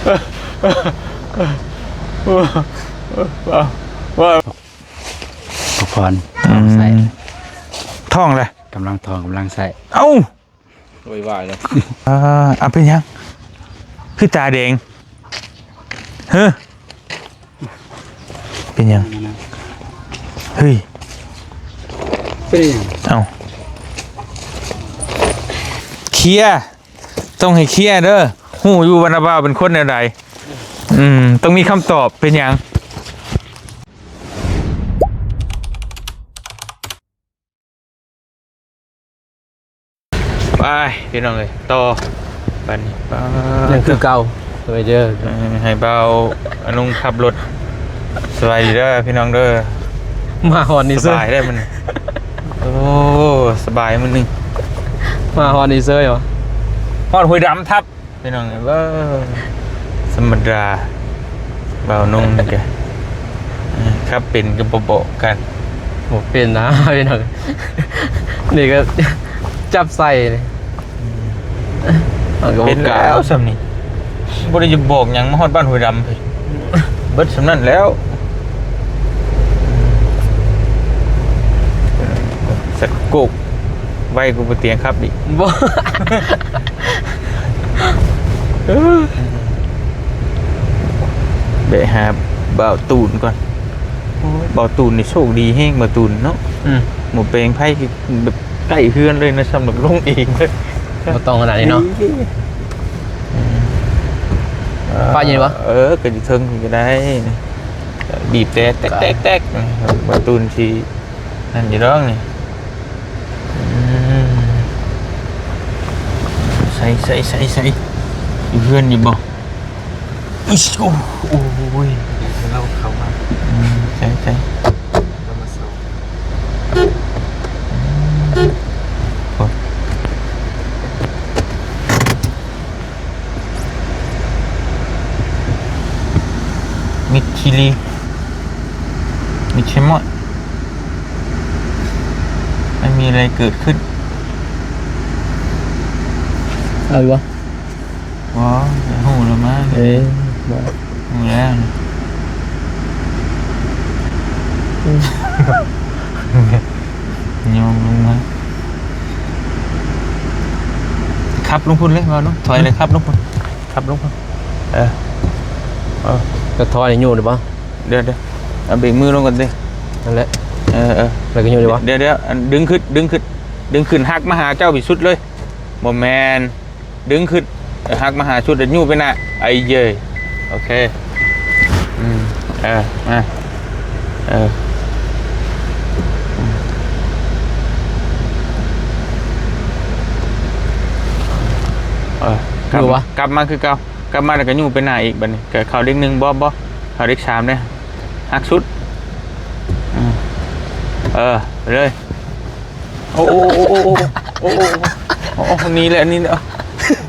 ວ່າ ວ່າ ພັກຜ່ອນ ອືມ ທ້ອງໃສ່ ທ້ອງແຫຼະ ກຳລັງທ້ອງ ກຳລັງໃສ່ ເອົ້າ ໂວຍວາຍເລີຍ ອ່າ ເອົາ ເປັນຫຍັງ ຄືຕາແດງ ເຮີ ເປັນຫຍັງ ເຮີ້ຍ ເປັນຫຍັງ ເອົ້າ ເຄຍ ຕ້ອງໃຫ້ເຄຍເດີ ຮູ້ຢູ່ວ່ານ້າບ່າວເປັນຄົນແນວໃດ ອືມ ຕ້ອງມີຄຳຕອບ ເປັນຫຍັງ? ໄປພີ່ນ້ອງເອີຍ ຕໍ່ບາດນີ້ ຍັງຄືເກົ່າ ສະບາຍເດີ ເອີ ໃຫ້ບ່າວອານຸງຂັບລົດ ສະບາຍດີເດີພີ່ນ້ອງເດີ ມາຮອດນີ້ເຊີຍ ສະບາຍເດີມື້ນີ້ ໂອ້ ສະບາຍມື້ນີ້ ມາຮອດນີ້ເຊີຍຫວາ ຮອດຫ້ວຍດຳທັບ ພີ່ນ້ອງເອີຍ ທຳມະດາ ບ່າວນຸງນີ້ກະ ເອີ ຂັບເປັນກະບໍ່ບອກກັນ ບໍ່ເປັນນະພີ່ນ້ອງ ນີ້ກະຈັບໃສ່ນີ້ ອືມ ມັນກະບໍ່ກ້າ ເປັນແລ້ວຊ່ຳນີ້ ບໍ່ໄດ້ຈະບອກຫຍັງ ມາຮອດບ້ານຫ້ວຍດຳພຸ້ນ ເບິດຊ່ຳນັ້ນແລ້ວ ສະໂກກ ໄວກວ່າບໍ່ຕຽງຂັບອີກ ບໍ່ ໄປຫາບ່າວຕູນກ່ອນ ໂອ້ຍ ບ່າວຕູນນີ້ໂຊກດີແຮງ ບ່າວຕູນເນາະ ອືມ ໝໍແປງໄພ ແບບໃກ້ເຮືອນເລີຍນະ ສຳລັບລົງເອງເລີຍ ບໍ່ຕ້ອງຂະໜາດນີ້ເນາະ ອືມ ປ້າຍຢູ່ນີ້ບໍ່? ເອີ ກະຢູ່ເທິງນີ້ກະໄດ້ ບີບແຕ່ແຕັກໆ ບ່າວຕູນຊິ ນັ້ນຢູ່ດອກນີ້ ອືມ ໃສ່ ໃສ່ ໃສ່ ໃສ່ ຢູ່ເຮືອນຢູ່ບໍ່? ໂອ້ຍ ໂອ້ຍ ເຮົາເຂົ້າມາ ອືມ ໃສ່ ໃສ່ ເຂົ້າມາເຊົາ ອືມ ໂອ້ຍ ມິດຊີລີ ມິດເຊມອດ ໄມ່ມີອະໄລເກີດຂຶ້ນ ເອົາອີກບໍ່? ບໍ່ ຮູ້ແລ້ວມາ ເອີ ບໍ່ ຮູ້ແລ້ວ ອືມ ຍອມລົງມາ ຂັບລົງພຸ້ນເລີຍ ເວົ້າເນາະ ຖອຍເລີຍ ອືມ ຂັບລົງພຸ້ນ ຂັບລົງພຸ້ນ ເອີ ເອີ ກະຖອຍນີ້ຢູ່ໄດ້ບໍ່? ດຽວໆ ເອົາເບຣກມືລົງກ່ອນຕິ ນັ້ນແຫຼະ ເອີໆ ແລ້ວກະຍູ້ໄດ້ບໍ່? ດຽວໆ ອັນ ດຶງຂຶ້ນ ດຶງຂຶ້ນ ດຶງຂຶ້ນ ຫັກມາຫາເຈົ້າພິສຸດເລີຍ ບໍ່ແມ່ນ ດຶງຂຶ້ນ ເອີ ຫັກມາຫາສຸດ ຍູ້ໄປໜ້າ ໄອ້ເຢີຍ ໂອເຄ ອືມ ເອີ ມາ ເອີ ອືມ ເອີ ກັບ ຢູ່ວະ ກັບມາຄືເກົ່າ ກັບມາແລ້ວກະຍູ້ໄປໜ້າອີກ ບາດນີ້ກະເຂົ້າເລກໜຶ່ງ ບໍ່ ບໍ່ ເຂົ້າເລກສາມເດ້ ຫັກສຸດ ອືມ ເອີ ໄປເລີຍ ໂອ້ ໂອ້ ນີ້ແຫຼະ ນີ້ແຫຼະ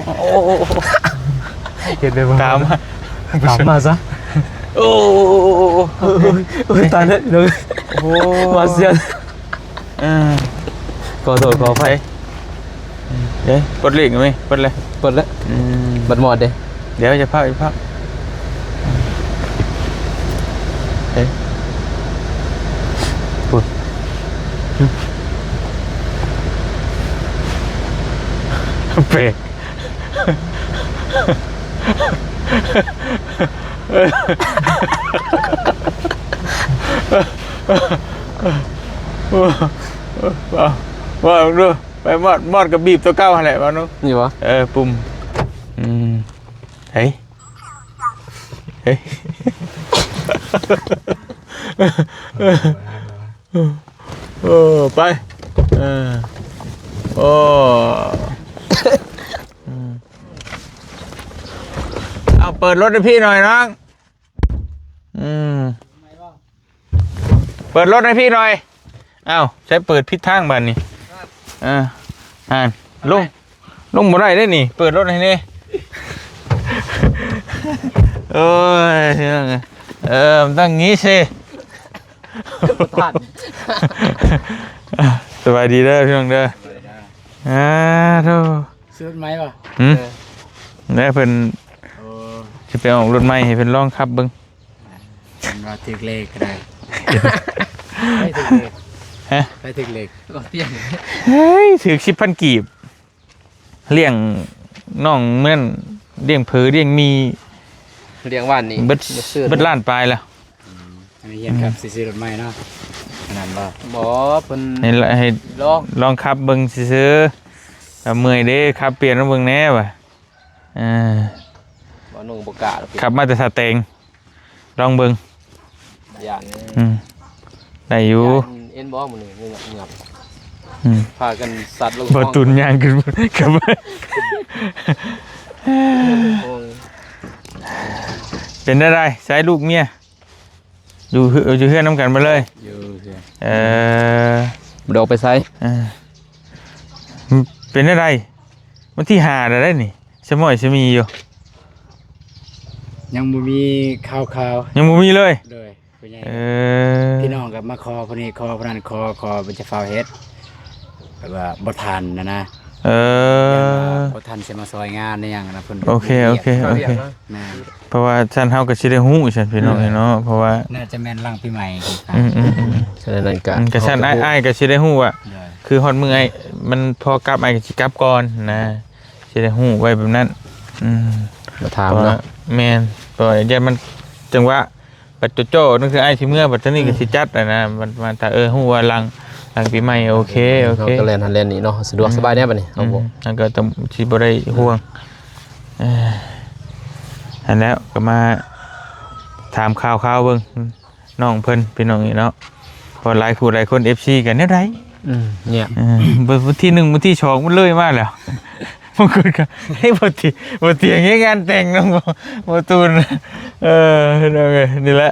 ໂອ້ ເຮັດໄດ້ບໍ່? ຕາມມາ ຕາມມາຊະ ໂອ້ ໂອ້ຍ ຕາຍແລ້ວ ໂອ້ ມາເສຍ ເອີ ຂໍໂທດຂໍອະໄພ ເດ້ ປົດເລກໄໝ ປົດແລ້ວ ປົດແລ້ວ ອືມ ບັດໝອດເດ້ ດຽວ ຢ່າພາກ ຢ່າພາກ ເອີ ປຸ້ນ ເປ ວ່າ ວ່າເບິ່ງດູ ໄປມອດ ມອດກະບີບຕົວເກົ່າຫັ້ນແຫຼະ ວ່າເນາະ ນີ້ຫວາ? ເອີ ປຸ່ມ ອືມ ເຮີ້ຍ ເຮີ້ຍ ເອີ ໄປ ເອີ ໂອ້ ອືມ ເອົາ ເປີດລົດໃຫ້ພີ່ໜ້ອຍນ້ອງ ອືມ ເປີດລົດໃຫ້ພີ່ໜ້ອຍ ອ້າວ ໃຊ້ເປີດຜິດທາງບາດນີ້ ເອີ ຫັ້ນ ລົງ ລົງບໍ່ໄດ້ເດ້ນີ້ ເປີດລົດໃຫ້ແດ່ ໂອ້ຍ ເອີ ມັນຕ້ອງນີ້ຊິ ສະບາຍດີເດີພີ່ນ້ອງເດີ ອ່າ ໂທ ຊື້ລົດໃໝ່ບໍ່? ຫືມ ເອີ ແລ້ວເພິ່ນ ໂອ້ ຊິໄປອອກລົດໃໝ່ໃຫ້ເພິ່ນລອງຂັບເບິ່ງ. ເພິ່ນວ່າຖືກເລກກໍໄດ້. ໃຜຖືກເລກ? ຮະ? ໃຜຖືກເລກ? ບໍ່ຕຽງ. ເຮີ້ຍ ຖືກສິບພັນກີບ. ລ້ຽງນ້ອງເໝືອນລ້ຽງເຜີລ້ຽງໝີ່ ລ້ຽງຫວານນີ້ ເບິດ ເບິດລ້ານປາຍແລ້ວ. ອືມ ອັນນີ້ຮຽນຂັບ ອືມ ຊິຊື້ລົດໃໝ່ເນາະ ອັນນັ້ນບໍ່? ບໍ່ ເພິ່ນ ໃຫ້ລະ ໃຫ້ລອງ ລອງຂັບເບິ່ງຊື່ໆ ກໍເມື່ອຍເດ້ ຂັບປ່ຽນມາເບິ່ງແດ່ວ່າ. ເອີ ບໍ່ໜຸ່ງບໍ່ກ້າ ຂັບມາແຕ່ທ່າແຕງ. ລອງເບິ່ງ ຢ້ານ ອືມ ໄດ້ຢູ່ ຢ້ານເອັນບໍ່ມື້ນີ້ ເງືອບ ອືມ ພາກັນສັດລົງ ບໍ່ຕຸນຍ່າງຂຶ້ນກັບ ໂອ້ຍ ເປັນໄດ້ ໃຊ້ລູກເມຍ ຢູ່ເຮືອ ຢູ່ເຮືອນນຳກັນໝົດເລີຍ ຢູ່ເຮືອນ ເອີ ບໍ່ໄດ້ອອກໄປໃສ ເອີ ເປັນໄດ້ ວັນທີຫ້າແລ້ວເດ້ນີ້ ສະໝອຍສະໝີຢູ່ ຍັງບໍ່ມີຂ່າວໆ ຍັງບໍ່ມີເລີຍ ໂດຍ ຜູ້ໃຫຍ່ ເອີ ພີ່ນ້ອງກໍມາຂໍຜູ້ນີ້ຂໍຜູ້ນັ້ນຂໍ ຂໍມັນຈະຟ້າວເຮັດ ແບບວ່າບໍ່ທັນນະນະ ເອີ ບໍ່ທັນຊິມາຊ່ອຍງານອີ່ຫຍັງນະ ເພິ່ນ ໂອເຄ ໂອເຄ ໂອເຄ ແມ່ນ ເພາະວ່າຊັ້ນເຮົາກໍຊິໄດ້ຮູ້ຊັ້ນພີ່ນ້ອງເອີຍເນາະ ເພາະວ່າໜ້າຈະແມ່ນຫຼັງປີໃໝ່ ອືມໆໆ ສະນັ້ນກໍ ອືມ ກໍຊັ້ນອ້າຍ ອ້າຍກໍຊິໄດ້ຮູ້ວ່າ ໂດຍ ຄືຮອດມື້ອ້າຍມັນພໍກັບ ອ້າຍກໍຊິກັບກ່ອນນະ ຊິໄດ້ຮູ້ໄວ້ແບບນັ້ນ ອືມ ມາຖາມເນາະ ແມ່ນ ເພາະວ່າຢ້ານມັນຈັງຫວະ ບັດຈ່ອໆ ນັ້ນຄືອ້າຍຊິເມືອ ບັດຕອນນີ້ກໍ ອືມ ຊິຈັດຫັ້ນນະ ມັນ ມັນຖ້າ ເອີ ຮູ້ວ່າຫຼັງ ຫຼັງປີໃໝ່ ໂອເຄ ໂອເຄ ເຮົາກໍແລ່ນຫັ້ນແລ່ນນີ້ເນາະ ສະດວກ ອືມ ສະບາຍແດ່ບັດນີ້ ອືມ ເຮົາບໍ່ ມັນກໍຕ້ອງ ຊິບໍ່ໄດ້ຫ່ວງ ເອີ ຫັ້ນແຫຼະ ກໍມາຖາມຂ່າວໆເບິ່ງ ນ້ອງເພິ່ນພີ່ນ້ອງເອີຍເນາະ ເພາະຫຼາຍຜູ້ຫຼາຍຄົນ ເອັຟຊີ ກໍແນວໃດ ອືມ ເນຍ ເອີ ບໍ່ ບໍ່ທີໜຶ່ງ ບໍ່ທີສອງ ມັນເລີຍມາແລ້ວ ບາງຄົນກໍ ເຮີ້ຍ ບໍ່ຕຽງ ບໍ່ຕຽງເຮັດງານແຕ່ງນຳ ບໍ່ ບໍ່ຕູນ ເອີ ພີ່ນ້ອງເອີຍ ນີ້ແຫຼະ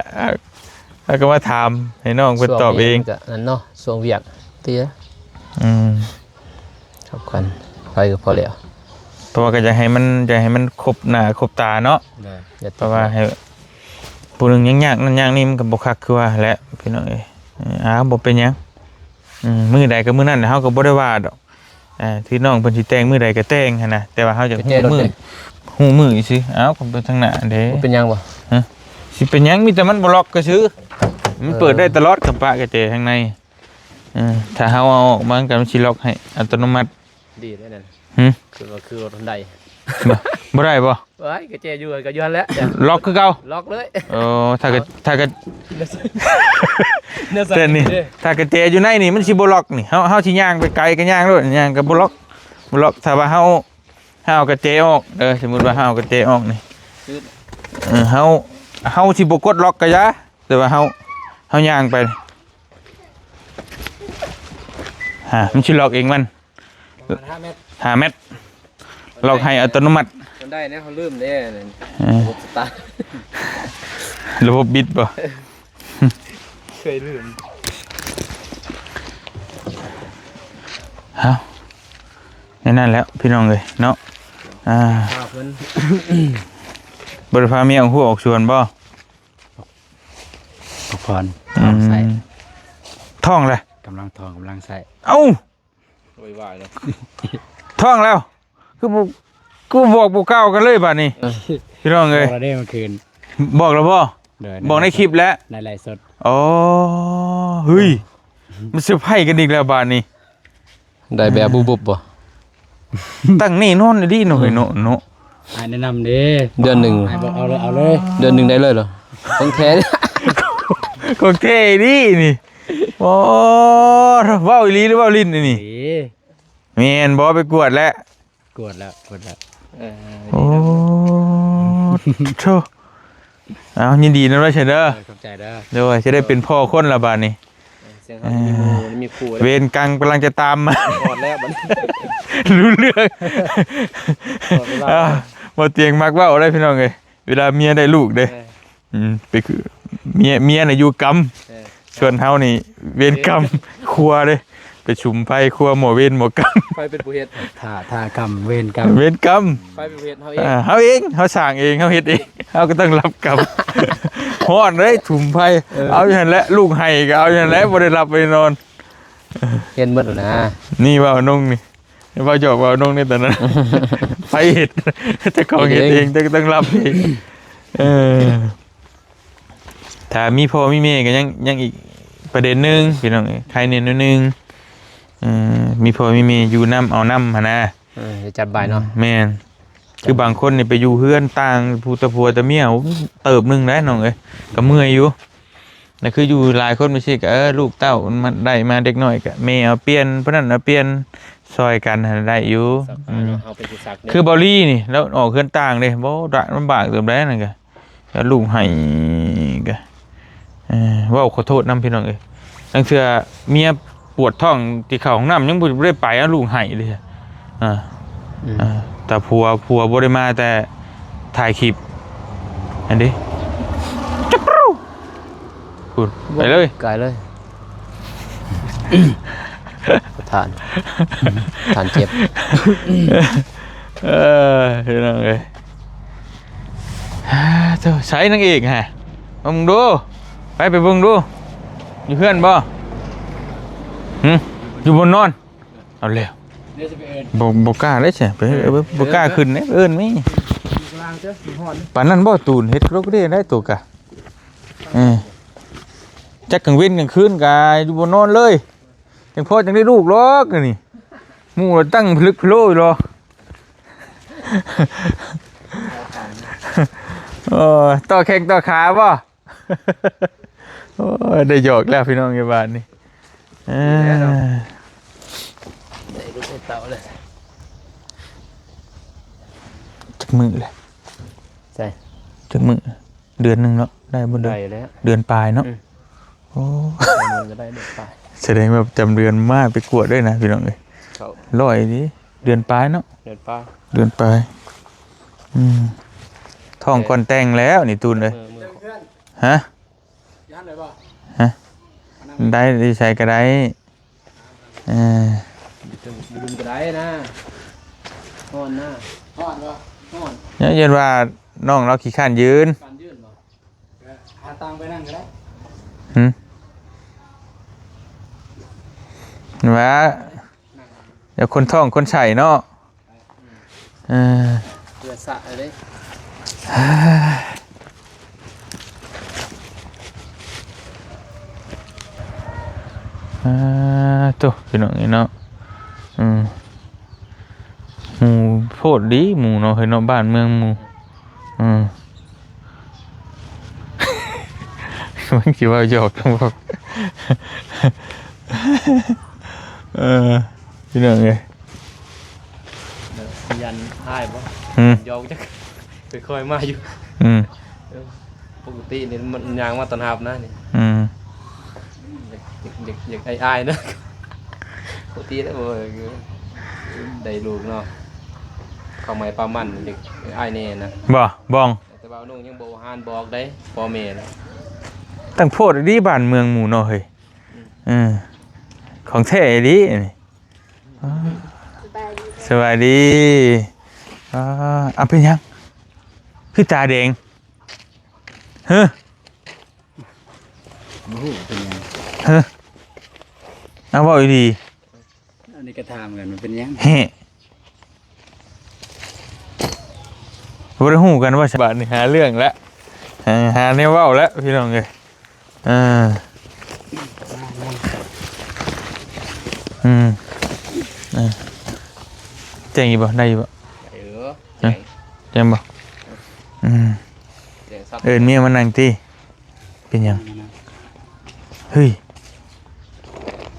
ເຮົາກໍມາຖາມໃຫ້ນ້ອງເພິ່ນຕອບເອງ ຊ່ວງນີ້ມັນກໍນັ້ນເນາະ ຊ່ວງວຽກຕິ ອືມ ເຂົ້າກັນ ໄປກໍພໍແລ້ວ ເພາະວ່າກໍຢາກໃຫ້ມັນ ຢາກໃຫ້ມັນຄົບໜ້າຄົບຕາເນາະ ໂດຍ ເພາະວ່າໃຫ້ ຜູ້ໜຶ່ງຍາກໆນັ້ນຍາກນີ້ ມັນກໍບໍ່ຄັກຄືວ່າແຫຼະພີ່ນ້ອງເອີຍ ເອີ ອ້າວ ບໍ່ເປັນຫຍັງ ອືມ ມື້ໃດກໍມື້ນັ້ນ ເຮົາກໍບໍ່ໄດ້ວ່າດອກ ອ່າ ທີ່ນ້ອງເພິ່ນຊິແຕ່ງມື້ໃດກໍແຕ່ງຫັ້ນນະ ແຕ່ວ່າເຮົາຢາກຮູ້ມື້ ຮູ້ມື້ຊື່ໆ ເອົ້າ ກໍໄປທາງໜ້າເດ້ ບໍ່ເປັນຫຍັງບໍ່? ຮະ? ຊິເປັນຫຍັງ ມີແຕ່ມັນບໍ່ລັອກຊື່ໆ ມັນເປີດໄດ້ຕະຫຼອດ ເອີ ກຳປະກະແຈທາງໃນ ເອີ ຖ້າເຮົາເອົາອອກມາ ມັນກໍຊິລັອກໃຫ້ອັດຕະໂນມັດ ດີແລ້ວນັ້ນ ຫື? ຄືວ່າຄືລົດຮອນໄດ ບໍ່ ບໍ່ໄດ້ບໍ່? ໂອ້ຍ ກະແຈຢູ່ ກໍຢູ່ຫັ້ນແຫຼະ ລັອກຄືເກົ່າ ລັອກເລີຍ ໂອ້ ຖ້າກະ ເອົາ ຖ້າກະ ແຕ່ນີ້ ຖ້າກະແຈຢູ່ໃນນີ້ ມັນຊິບໍ່ລັອກນີ້ ເຮົາ ເຮົາຊິຍ່າງໄປໄກກໍຍ່າງໂລດ ຍ່າງກໍບໍ່ລັອກ ບໍ່ລັອກ ຖ້າວ່າເຮົາ ເຮົາເອົາກະແຈອອກເດີ ສົມມຸດວ່າເຮົາເອົາກະແຈອອກນີ້ ເອີ ເຮົາ ເຮົາຊິບໍ່ກົດລັອກກໍຢ່າ ແຕ່ວ່າເຮົາ ເຮົາຍ່າງໄປ ຫາ ມັນຊິລັອກເອງມັນ ປະມານຫ້າແມັດ ຫ້າແມັດ ລັອກໃຫ້ອັດຕະໂນມັດ ມັນໄດ້ແນວເຮົາລືມເດ້ ເອີ ລະບົບສະຕາດ ລະບົບບິດບໍ່? ເຄີຍລືມ ເອົ້າ ໃນນັ້ນແຫຼະພີ່ນ້ອງເອີຍເນາະ ອ່າ ພາເພິ່ນ ບໍ່ໄດ້ພາເມຍອອກຮົ້ວອອກສວນບໍ່? ພັກຜ່ອນ ອືມ ທ້ອງໃສ່ ທ້ອງແຫຼະ ກຳລັງທ້ອງ ກຳລັງໃສ່ ເອົ້າ ໂວຍວາຍເນາະ ທ້ອງແລ້ວ ຄືບໍ່ ຄືບໍ່ບອກບໍ່ກ່າວກັນເລີຍບາດນີ້ ເອີ ພີ່ນ້ອງເອີຍ ບອກແລ້ວເດ້ມື້ຄືນ ບອກແລ້ວບໍ່? ໂດຍ ບອກໃນຄລິບແຫຼະ ໃນໄລຟ໌ສົດ ອໍ ເຮີ້ຍ ມັນເຊີໄພກັນອີກແລ້ວບາດນີ້ ໄດ້ແບບບຸບໆບໍ່? ຕັ້ງແນ່ນອນອີ່ຫຼີເນາະ ເອີ ເນາະ ເນາະ ອ້າຍແນະນຳເດ້ ເດືອນໜຶ່ງ ອ້າຍບອກເອົາເລີຍ ເອົາເລີຍ ເດືອນໜຶ່ງໄດ້ເລີຍເນາະ ຂອງແທ້ ຂອງແທ້ອີ່ຫຼີນີ້ ໂອ້ ເວົ້າອີ່ຫຼີຫຼືເວົ້າຫຼິ້ນອັນນີ້? ເອີ ແມ່ນບໍ່? ໄປກວດແລ້ວ ກວດແລ້ວ ກວດແລ້ວ ເອີ ໂອ້ ໂທ້ ເອົາ ຍິນດີນຳເດີ ເຊີນເດີ ເອີ ຂອບໃຈເດີ ໂດຍ ຊິໄດ້ເປັນພໍ່ຄົນລະບາດນີ້ ເອີ ເຊິ່ງເຮົາມີໝູ່ ເອີ ມີຄູ່ແລ້ວ ເວນກຳລັງຈະຕາມມາ ຮອດແລ້ວບັດນີ້ ຮູ້ເລື່ອງ ຮອດເວລາ ອ່າ ບໍ່ຕຽງມັກເວົ້າເດ້ພີ່ນ້ອງເອີຍ ເວລາເມຍໄດ້ລູກເດ້ ເອີ ອືມ ໄປຄື ເມຍ ເມຍນະຢູ່ກຳ ເອີ ສ່ວນເຮົານີ້ເວນກຳ ຄົວເດ້ ໄປສຸມໄຟຄົວໝໍເວນໝໍກຳ ໃຜເປັນຜູ້ເຮັດ? ຖ້າ ຖ້າກຳ ເວນກຳ ເວນກຳ ໃຜເປັນຜູ້ເຮັດ? ເຮົາເອງ ອ່າ ເຮົາເອງ ເຮົາສ້າງເອງ ເຮົາເຮັດເອງ ເຮົາກໍຕ້ອງຮັບກຳ ຮ້ອນເດ້ ສຸມໄຟ ເອີ ເອົາຢູ່ຫັ້ນແຫຼະ ລູກໄຫ້ກໍເອົາຢູ່ຫັ້ນແຫຼະ ບໍ່ໄດ້ຫຼັບໄດ້ນອນ ເຮັດໝົດນະ ນີ້ເວົ້ານົງນີ້ ເວົ້າຫຍອກເວົ້ານົງໃນຕອນນັ້ນ ໃຜເຮັດ ເຈົ້າຂອງເຮັດເອງ ເຮັດເອງ ເຈົ້າກໍຕ້ອງຮັບເອງ ເອີ ຖ້າມີພໍ່ມີແມ່ກໍຍັງ ຍັງອີກປະເດັນໜຶ່ງພີ່ນ້ອງເອີຍ ໃຄແດ່ໜ້ອຍໜຶ່ງ. ເອີ ມີພໍ່ມີແມ່ຢູ່ນຳເອົານຳຫັ້ນນະ. ເອີ ຈະຈັດບາຍເນາະ. ແມ່ນ ຄືບາງຄົນນີ້ໄປຢູ່ເຮືອນຕ່າງ ຜູ້ຕາຜົວຕາເມຍ ໂອ້ ເຕີບໜຶ່ງໄດ໋ນ້ອງເອີຍ ກໍເມື່ອຍຢູ່. ນັ້ນຄືຢູ່ຫຼາຍຄົນໄປຊີ້ກໍ ເອີ ລູກເຕົ້າມັນໄດ້ມາເດັກນ້ອຍກໍແມ່ເອົາປ່ຽນ ຜູ້ນັ້ນເອົາປ່ຽນ ຊ່ອຍກັນຫັ້ນໄດ້ຢູ່. ອືມ ເຮົາໄປຊິຊັກເດ້ ຄືເບົາລີນີ້ ລາວອອກເຮືອນຕ່າງເດ້ ບໍ່ ລຳບາກເຕີບໄດ໋ນັ້ນກໍ ແລ້ວລູກໄຫ້ກໍ ເອີ ເວົ້າຂໍໂທດນຳພີ່ນ້ອງເອີຍ ລາງເທື່ອເມຍປວດທ້ອງ ຊິເຂົ້າຫ້ອງນ້ຳຍັງບໍ່ ບໍ່ໄດ້ໄປ ເອົາລູກໄຫ້ເລີຍ. ອ່າ ອືມ ອ່າ ແຕ່ຜົວ ຜົວບໍ່ໄດ້ມາແຕ່ຖ່າຍຄລິບ ອັນນີ້ ຈັບ ພຸ້ນ ໄປເລີຍ ກາຍເລີຍ ປະທານ ປະທານເຈັບ. ເອີ ພີ່ນ້ອງເອີຍ ໂທ້ ໃສນາງເອກຫະ ມາເບິ່ງດູ ໄປ ໄປເບິ່ງດູ ຢູ່ເຮືອນບໍ່? ຫຶ ຢູ່ບ່ອນນອນ? ເອົາແລ້ວ ບໍ່ ບໍ່ກ້າເດ້ ໄປ ເອີ ບໍ່ກ້າຂຶ້ນເດ້ ເອີ້ນມີ ປານນັ້ນບໍ່? ຕູນເຮັດກະດົກກະເດໄດ້ໂຕກະ ເອີ ຈັກກາງເວັນກາງຄືນກະຢູ່ບໍ່ນອນເລີຍ ຈັ່ງພໍຈັ່ງໄດ້ລູກດອກນີ້ ໝູ່ລະຕັ້ງຜະລຶກຜະໂລຢູ່ດອກ. ໂອ້ຍ ຕໍ່ແຂ້ງຕໍ່ຂາບໍ່? ໂອ້ຍ ໄດ້ຫຍອກແລ້ວພີ່ນ້ອງຢູ່ບ້ານນີ້ ເອີ ໄດ້ລູກໄດ້ເຕົ້າແລ້ວ. ຈັກມື້ແລ້ວ? ໃສ? ຈັກມື້? ເດືອນໜຶ່ງເນາະ ໄດ້ບໍ່ເດີ? ໄດ້ແລ້ວ ເດືອນປາຍເນາະ. ອືມ ໂອ້ ມັນກໍໄດ້ເດືອນປາຍ ສະແດງວ່າປະຈຳເດືອນມາໄປກວດເລີຍນະພີ່ນ້ອງເອີຍ. ເຂົ້າ ຮ້ອຍອີ່ຫຼີ ເດືອນປາຍເນາະ ເດືອນປາຍ ເດືອນປາຍ. ອືມ ທ້ອງກ່ອນແຕ່ງແລ້ວນີ້ຕູນເອີຍ. ຮະ? ໄດ້ ຢູ່ໃສກໍໄດ້. ເອີ ຢູ່ເທິງ ຢູ່ລຸ່ມກໍໄດ້ນະ ຮ້ອນນະ ຮ້ອນບໍ່? ຮ້ອນ ເອີ ຢ້ານວ່ານ້ອງລາວຂີ້ຄ້ານຢືນ ຂີ້ຄ້ານຢືນບໍ່? ຫາຕັ່ງໄປນັ່ງກໍໄດ້. ຫຶ ວ່າ ແລ້ວຄົນທ້ອງຄົນໄສ້ເນາະ. ເອີ ເພື່ອສະເດ້ ອ່າ ໂທ້ ພີ່ນ້ອງເອີຍເນາະ. ອືມ ໝູ່ໂພດດີ ໝູ່ເນາະ ເຮີ້ຍເນາະ ບ້ານເມືອງໝູ່. ອືມ ມັນຊິເວົ້າຫຍອກກັນບໍ່? ເອີ ພີ່ນ້ອງເອີຍ ຢ້ານອ້າຍບໍ່? ຫືມ ຫຍອກຈັກ ຄ່ອຍໆມາຢູ່. ອືມ ເອີ ປົກກະຕິນີ້ມັນຍ່າງມາຕ້ອນຮັບນະນີ້. ອືມ ຢາກ ຢາກ ຢາກ ຢາກອາຍໆນະ ປົກກະຕິແລ້ວ ໂອ້ຍ ໄດ້ລູກເນາະ ເຂົ້າໃໝ່ປາມັນ ຢາກອາຍແດ່ນະ. ບໍ່ ບ້ອງ ແຕ່ວ່ານ້ອງຍັງບໍ່ຫານບອກເດ້ ພໍ່ແມ່ນະ. ຕັ້ງໂພດດີ ບ້ານເມືອງໝູ່ເນາະເຮີ້ຍ. ອືມ ເອີ ຂອງແທ້ອີ່ຫຼີນີ້. ສະບາຍດີ ສະບາຍດີ. ອ່າ ເອົາ ເປັນຫຍັງ ຄືຕາແດງ? ເຮີ້ ບໍ່ຮູ້ເປັນຫຍັງ. ເຮີ້ ເອົາ ເວົ້າອີ່ຫຼີ. ອັນນີ້ກໍຖາມກັນວ່າເປັນຫຍັງ? ເຮີ້ ບໍ່ໄດ້ຮູ້ກັນວ່າ ສະບາດນີ້ຫາເລື່ອງແລ້ວ ຫາ ຫາແນວເວົ້າແລ້ວ ພີ່ນ້ອງເອີຍ. ເອີ ອືມ ເອີ ແຈ້ງຢູ່ບໍ່? ໄດ້ຢູ່ບໍ່? ໄດ້ຢູ່. ຮະ? ແຈ້ງ ແຈ້ງບໍ່? ອືມ ແຈ້ງຊັດ ເອີ້ນເມຍມານັ່ງຕິ. ເປັນຫຍັງ? ເຮີ້ຍ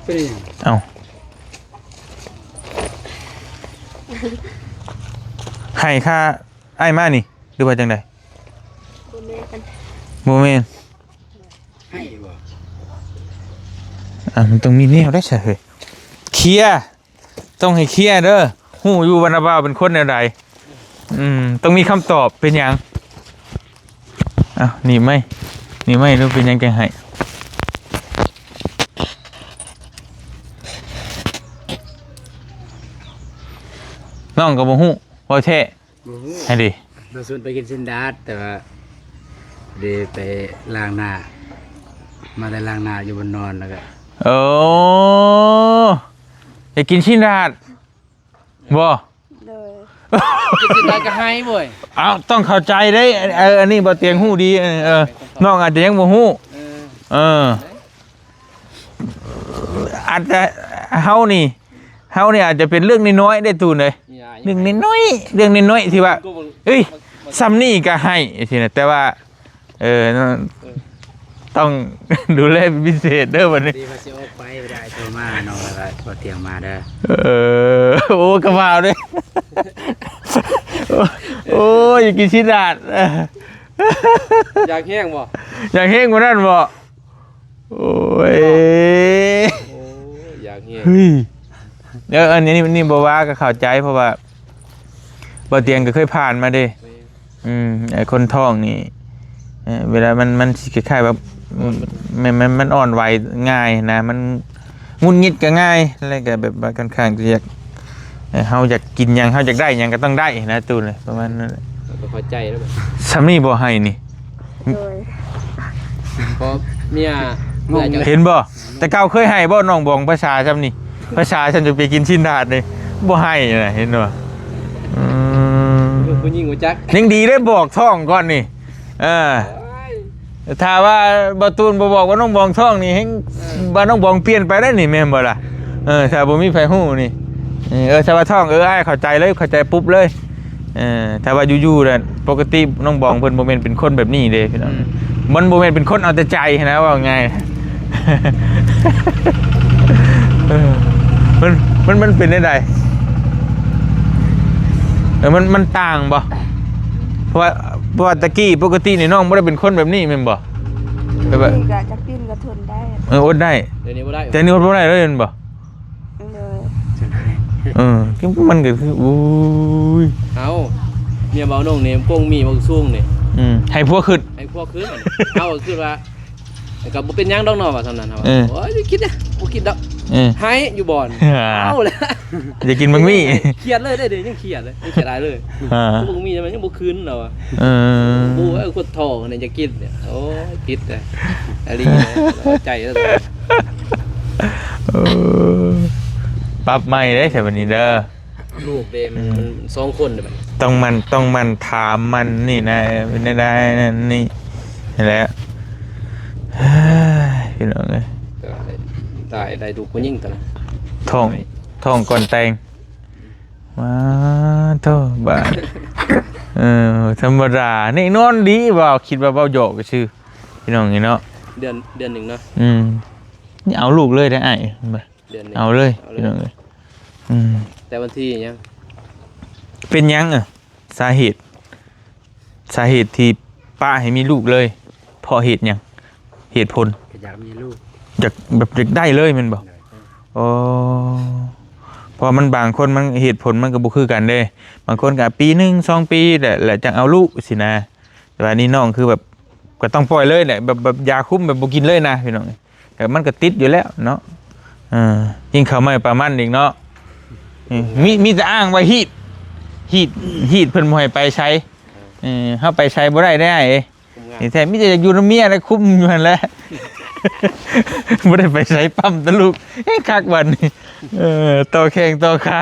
ເປັນຫຍັງ? ເອົ້າ ໃຫ້ຄ່າອ້າຍມານີ້ ຫຼືວ່າຈັ່ງໃດ? ບໍ່ແມ່ນ ບໍ່ແມ່ນ. ໃຫ້ບໍ່? ອ່າ ມັນຕ້ອງມີແນວໃດຊະເຮີ້ຍ ເຄຍ ຕ້ອງໃຫ້ເຄຍເດີ ຮູ້ຢູ່ວ່ານ້າບ່າວເປັນຄົນແນວໃດ. ອືມ ຕ້ອງມີຄຳຕອບ. ເປັນຫຍັງ? ເອົ້າ ໜີບໄມ້ ໜີບໄມ້ດູ ເປັນຫຍັງຈັ່ງໃຫ້? ນ້ອງກໍບໍ່ຮູ້ ເວົ້າແທ້. ບໍ່ຮູ້ ໃຫ້ດີ ລາວຊວນໄປກິນຊີ້ນດາດ ແຕ່ວ່າເດໄປລ້າງໜ້າ ມາແຕ່ລ້າງໜ້າຢູ່ບ່ອນນອນ ແລ້ວກໍ ໂອ້ ຢາກກິນຊີ້ນດາດບໍ່? ໂດຍ ກິນຊິນດາດກໍໄຫ້ເວີຍ. ເອົ້າ ຕ້ອງເຂົ້າໃຈເດ້. ເອີ ອັນນີ້ບໍ່ຕຽງຮູ້ດີ. ເອີ ເອີ ນ້ອງອາດຈະຍັງບໍ່ຮູ້. ເອີ ເອີ ອາດຈະ ເຮົານີ້ ເຮົານີ້ອາດຈະເປັນເລື່ອງນ້ອຍໆເດ້ຕູນເອີຍ. ເລື່ອງນ້ອຍໆ ເລື່ອງນ້ອຍໆທີ່ວ່າ ເອີຍ ສ່ຳນີ້ກໍໄຫ້ຊີ້ນະ. ແຕ່ວ່າ ເອີ ຕ້ອງດູແລເປັນພິເສດເດີບັດນີ້. ດີວ່າຊິອອກໄປບໍ່ໄດ້ ໂທມານ້ອງ ແລ້ວກໍບໍ່ຕຽງມາເດີ. ເອີ ໂອ້ ກະວ່າເດ້. ໂອ້ຍ ຢາກກິນຊີ້ນດາດ. ຢາກແຮງບໍ່? ຢາກແຮງກວ່ານັ້ນບໍ່? ໂອ້ຍ ໂອ້ຍ ຢາກແຮງ. ເຮີ້ຍ ເອີ ອັນນີ້ ນີ້ບໍ່ວ່າກໍເຂົ້າໃຈ ເພາະວ່າບໍ່ຕຽງກໍເຄີຍຜ່ານມາເດ້. ແມ່ນ ອືມ ໄອ້ຄົນທ້ອງນີ້ ເອີ ເວລາມັນ ມັນຊິຄ້າຍໆແບບ ມັນ ມັນ ມັນອ່ອນໄຫວງ່າຍນະ ມັນຫງຸດຫງິດກໍງ່າຍ ແລ້ວກໍແບບວ່າຄ່ອນຂ້າງຈະຢາກ ເອີ ເຮົາຢາກກິນຫຍັງ ເຮົາຢາກໄດ້ຫຍັງກໍຕ້ອງໄດ້ນະ ຕູນເອີຍ ປະມານນັ້ນແຫຼະ. ກໍເຂົ້າໃຈແລ້ວ ສ່ຳນີ້ບໍ່ໃຫ້ນີ້. ໂດຍ ເພາະເມຍ ເຫັນບໍ່? ແຕ່ເກົ່າເຄີຍໃຫ້ບໍ່ນ້ອງບອງ ພາສາຊ່ຳນີ້ ພາສາຊ່ຳຈະໄປກິນຊີ້ນດາດນີ້ ບໍ່ໃຫ້ນະ ເຫັນບໍ່? ອືມ ຜູ້ຍິງຮູ້ຈັກ ຍັງດີໄດ້ບອກທ້ອງກ່ອນນີ້. ເອີ ຖ້າວ່າບໍ່ຕູນບໍ່ບອກວ່ານ້ອງບອງທ້ອງນີ້ ແຮ່ງ ເອີ ວ່ານ້ອງບອງປ່ຽນໄປໄດ້ນີ້ ແມ່ນບໍ່ລະ? ເອີ ຖ້າບໍ່ມີໃຜຮູ້ນີ້ ເອີ ຖ້າວ່າທ້ອງ ເອີ ອ້າຍເຂົ້າໃຈເລີຍ ເຂົ້າໃຈປຸບເລີຍ. ເອີ ຖ້າວ່າຢູ່ໆແລ້ວ ປົກກະຕິນ້ອງບອງເພິ່ນບໍ່ແມ່ນເປັນຄົນແບບນີ້ເດ້ພີ່ນ້ອງ. ອືມ ມັນບໍ່ແມ່ນເປັນຄົນເອົາແຕ່ໃຈຫັ້ນນະ ເວົ້າງ່າຍ. ເອີ ມັນ ມັນ ມັນເປັນແນວໃດ? ເອີ ມັນ ມັນຕ່າງບໍ່? ເພາະວ່າ ເພາະວ່າແຕ່ກີ້ປົກກະຕິນີ້ນ້ອງບໍ່ໄດ້ເປັນຄົນແບບນີ້ແມ່ນບໍ່? ແບບວ່າ ນີ້ກໍຈັກປິ່ນກໍທົນໄດ້. ເອີ ອົດໄດ້. ດຽວນີ້ບໍ່ໄດ້ ແຕ່ນີ້ອົດບໍ່ໄດ້ເລີຍແມ່ນບໍ່? ໂດຍ ເອີ ມັນກໍຄື ໂອ້ຍ ເອົາ ເມຍເບົານົງນີ້ ກົງມີບັກສູງນີ້ ອືມ ໃຫ້ຜົວຂຶ້ນ ໃຫ້ຜົວຂຶ້ນ. ເຮົາກໍຄິດວ່າ ກໍບໍ່ເປັນຫຍັງດອກເນາະ ວ່າສ່ຳນັ້ນ. ເຮົາວ່າ ເອີ ໂອ້ຍ ຄິດນະ ບໍ່ຄິດດອກ. ເອີ ໃຫ້ຢູ່ບ່ອນ ເອົາລະ ຢາກກິນບັກໝີ່ ຄຽດເລີຍເດ້ ຍັງຄຽດເລີຍ ຍັງຄຽດຫຼາຍເລີຍ. ອ່າ ບັກໝີ່ມັນຍັງບໍ່ຂຶ້ນແລ້ວວ່າ. ເອີ ໂອ້ຍ ຄົນທ້ອງນີ້ຢາກກິນນີ້ ໂອ້ຍ ຜິດແລ້ວ ອາລີເລີຍ ເອົາໃຈແລ້ວ. ເອີ ປັບໃໝ່ເດ້ ແຖວນີ້ເດີ. ລູກເດ້ ມັນ ອືມ ມັນສອງຄົນເດ້ບັດນີ້ ຕ້ອງໝັ່ນ ຕ້ອງໝັ່ນຖາມມັນນີ້ນະ ເປັນແນວໃດນັ້ນນີ້ ນີ້ແຫຼະ. ເຮີ້ຍ ພີ່ນ້ອງເອີຍ ໄດ້ ໄດ້ ໄດ້ລູກຜູ້ຍິງຕອນນັ້ນ ທ້ອງ ທ້ອງກ່ອນແຕ່ງ. ມາໂທ້ ບາດ ເອີ ທຳມະດາ ນີ້ນອນດີ ເວົ້າ ຄິດວ່າເວົ້າຫຍອກຊື່ ພີ່ນ້ອງເອີຍເນາະ. ເດືອນ ເດືອນໜຶ່ງເນາະ. ອືມ ນີ້ເອົາລູກເລີຍເດ້ອ້າຍ ເດືອນໜຶ່ງ ເອົາເລີຍ ເອົາເລີຍ ພີ່ນ້ອງເອີຍ. ອືມ ແຕ່ວັນທີຫຍັງ ເປັນຫຍັງ ເອີ ສາເຫດ ສາເຫດທີ່ປະໃຫ້ມີລູກເລີຍ ເພາະເຫດຫຍັງ? ເຫດຜົນ ກໍຢາກມີລູກ ຢາກ ແບບຢາກໄດ້ເລີຍແມ່ນບໍ່? ໂດຍ ອໍ ເພາະວ່າມັນ ບາງຄົນມັນ ເຫດຜົນມັນກໍບໍ່ຄືກັນເດ້. ບາງຄົນກໍປີໜຶ່ງສອງປີແຫຼະ ແລ້ວຈັ່ງເອົາລູກຊີ້ນະ. ແຕ່ວ່ານີ້ນ້ອງຄືແບບ ກໍຕ້ອງປ່ອຍເລີຍແຫຼະ ແບບ ແບບຢາຄຸມ ແບບບໍ່ກິນເລີຍນະ ພີ່ນ້ອງ. ແຕ່ມັນກໍຕິດຢູ່ແລ້ວເນາະ. ເອີ ຍິ່ງເຂົ້າໃໝ່ປາມັນອີກເນາະ. ເອີ ມີ ມີແຕ່ອ້າງວ່າຮີດ ຮີດ ຮີດເພິ່ນບໍ່ໃຫ້ໄປໃສ. ເອີ ເຮົາໄປໃສບໍ່ໄດ້ເດ້ອ້າຍເອີຍ. ນີ້ແທ້ມີແຕ່ຢາກຢູ່ນຳເມຍແຫຼະ ຄຸມຢູ່ຫັ້ນແຫຼະ ບໍ່ໄດ້ໄປໃສ ປ້ຳແຕ່ລູກ ເອີ ຄັກບັດນີ້. ເອີ ຕໍ່ແຂ້ງຕໍ່ຂາ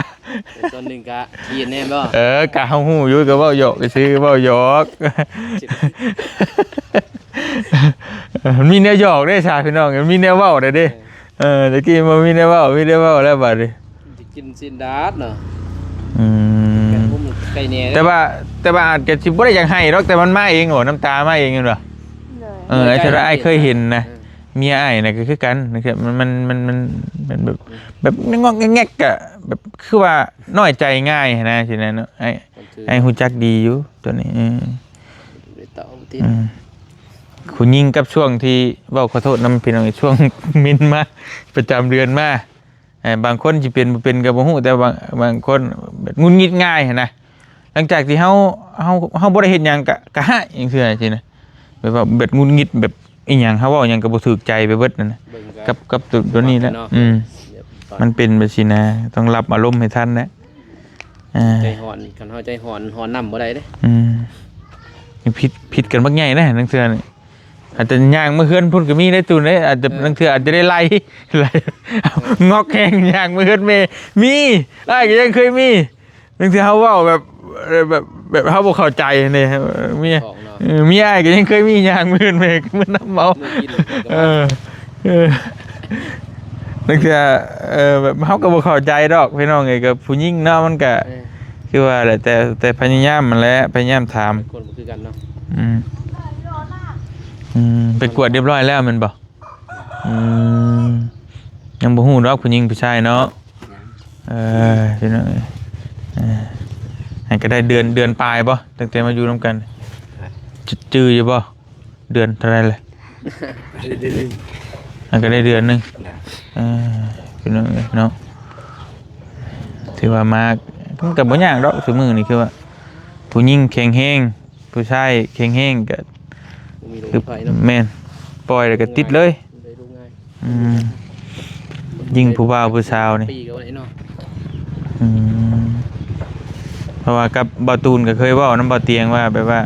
ສ່ວນໜຶ່ງກະຂີ້ແນ່ບໍ່? ເອີ ກະເຮົາຮູ້ຢູ່ ກະເວົ້າຫຍອກຊື່ ເວົ້າຫຍອກ. ເອີ ມັນມີແນວຫຍອກເດ້ຊະພີ່ນ້ອງ ມັນມີແນວເວົ້າໄດ້ເດ້. ເອີ ເອີ ແຕ່ກີ້ບໍ່ມີແນວເວົ້າ ມີແນວເວົ້າແລ້ວບາດນີ້ ຊິກິນຊີ້ນດາດເນາະ. ອືມ ກໍບໍ່ມີໃຜແນ່ ແຕ່ວ່າ ແຕ່ວ່າອາດຈະຊິບໍ່ໄດ້ຢາກໃຫ້ດອກ ແຕ່ມັນມາເອງ ໂອ້ ນ້ຳຕາມາເອງແມ່ນບໍ່? ໂດຍ ເອີ ເອີ ໄອ້ທີ່ອ້າຍເຄີຍເຫັນນະ ເອີ ເມຍອ້າຍນະກໍຄືກັນ ມັນ ມັນ ມັນ ມັນແບບ ອືມ ແບບງອກແງກ ກະແບບຄືວ່ານ້ອຍໃຈງ່າຍຫັ້ນນະ ຊີ້ນະເນາະ. ອ້າຍ ມັນຄື ອ້າຍຮູ້ຈັກດີຢູ່ໂຕນີ້. ເອີ ໄດ້ເຕົາຕິ ອືມ ຜູ້ຍິງກັບຊ່ວງທີ່ ເວົ້າຂໍໂທດນຳພີ່ນ້ອງ ຊ່ວງເມັນມາ ປະຈຳເດືອນມາ ເອີ ບາງຄົນຊິເປັນບໍ່ເປັນກໍບໍ່ຮູ້ ແຕ່ບາງ ບາງຄົນແບບຫງຸດຫງິດງ່າຍຫັ້ນນະ. ຫຼັງຈາກທີ່ເຮົາ ເຮົາ ເຮົາບໍ່ໄດ້ເຮັດຫຍັງກະ ກະຮ້າຍຈັ່ງຊີ້ນະ ຊີ້ນະ ແບບວ່າແບບຫງຸດຫງິດ ແບບອີ່ຫຍັງ ເຮົາເວົ້າຫຍັງກໍບໍ່ຖືກໃຈໄປເບິດນັ້ນນະ ກັບ ກັບໂຕ ໂຕນີ້ແຫຼະ. ອືມ ມັນເປັນແບບຊີ້ນະ ຕ້ອງຮັບອາລົມໃຫ້ທັນນະ. ອ່າ ໃຈຮ້ອນ ຄັນເຮົາໃຈຮ້ອນ ຮ້ອນນຳບໍ່ໄດ້ເດ້. ອືມ ຜິດ ຜິດກັນບັກໃຫຍ່ເດ້ ລາງເທື່ອນີ້ ອາດຈະຍ່າງມາເຮືອນພຸ້ນກໍມີໄດ້ຕູນເດ້. ອາດຈະ ເອີ ລາງເທື່ອອາດຈະໄດ້ໄລ່ ໄລ່ ງອກແຮງຍ່າງມາເຮືອນແມ່ ມີ ອ້າຍກໍຍັງເຄີຍມີ. ບາງເທື່ອເຮົາເວົ້າແບບ ເອີ ແບບ ແບບເຮົາບໍ່ເຂົ້າໃຈນີ້ ເອີ ເມຍ ຂອງເນາະ ເອີ ເມຍອ້າຍກໍຍັງເຄີຍມີຍ່າງມື້ອື່ນແມ່ນຳເອົາ ມື້ກິນກໍ ເອີ ເອີ ຕັ້ງແຕ່ ເອີ ແບບເຮົາກໍບໍ່ເຂົ້າໃຈດອກພີ່ນ້ອງເອີຍ ກັບຜູ້ຍິງເນາະ ມັນກໍ ເອີ ຄືວ່າແຫຼະ ແຕ່ ແຕ່ພະຍາຍາມຫັ້ນແຫຼະ ພະຍາຍາມຖາມ ຄົນບໍ່ຄືກັນເນາະ ອືມ ອືມ ໄປກວດຮຽບຮ້ອຍແລ້ວແມ່ນບໍ່? ອືມ ຍັງບໍ່ຮູ້ດອກຜູ້ຍິງຜູ້ຊາຍເນາະ ຍັງ ເອີ ພີ່ນ້ອງເອີຍ ເອີ ໃຫ້ກໍໄດ້ເດືອນ ເດືອນປາຍບໍ່ ຕັ້ງແຕ່ມາຢູ່ນຳກັນ ຈື່ຢູ່ບໍ່ ເດືອນເທົ່າໃດແຫຼະ ໃຫ້ກໍໄດ້ເດືອນໜຶ່ງ ເອີ ພີ່ນ້ອງເອີຍເນາະ ຖືວ່າມາ ມັນກໍບໍ່ຍາກດອກ ຊຸມື້ນີ້ຄືວ່າ ຜູ້ຍິງແຂງແຮງ ຜູ້ຊາຍແຂງແຮງກໍ ບໍ່ມີລູກ ຄື ໄປເນາະ ແມ່ນ ປ່ອຍແລ້ວກໍຕິດເລີຍ ໄດ້ລູກງ່າຍ ອືມ ຍິ່ງຜູ້ບ່າວຜູ້ສາວນີ້ ປີກໍບໍ່ໄດ້ເນາະ ອືມ ເພາະວ່າກັບບ່າວຕູນກໍເຄີຍເວົ້ານຳບ່າວຕຽງວ່າ ແບບວ່າ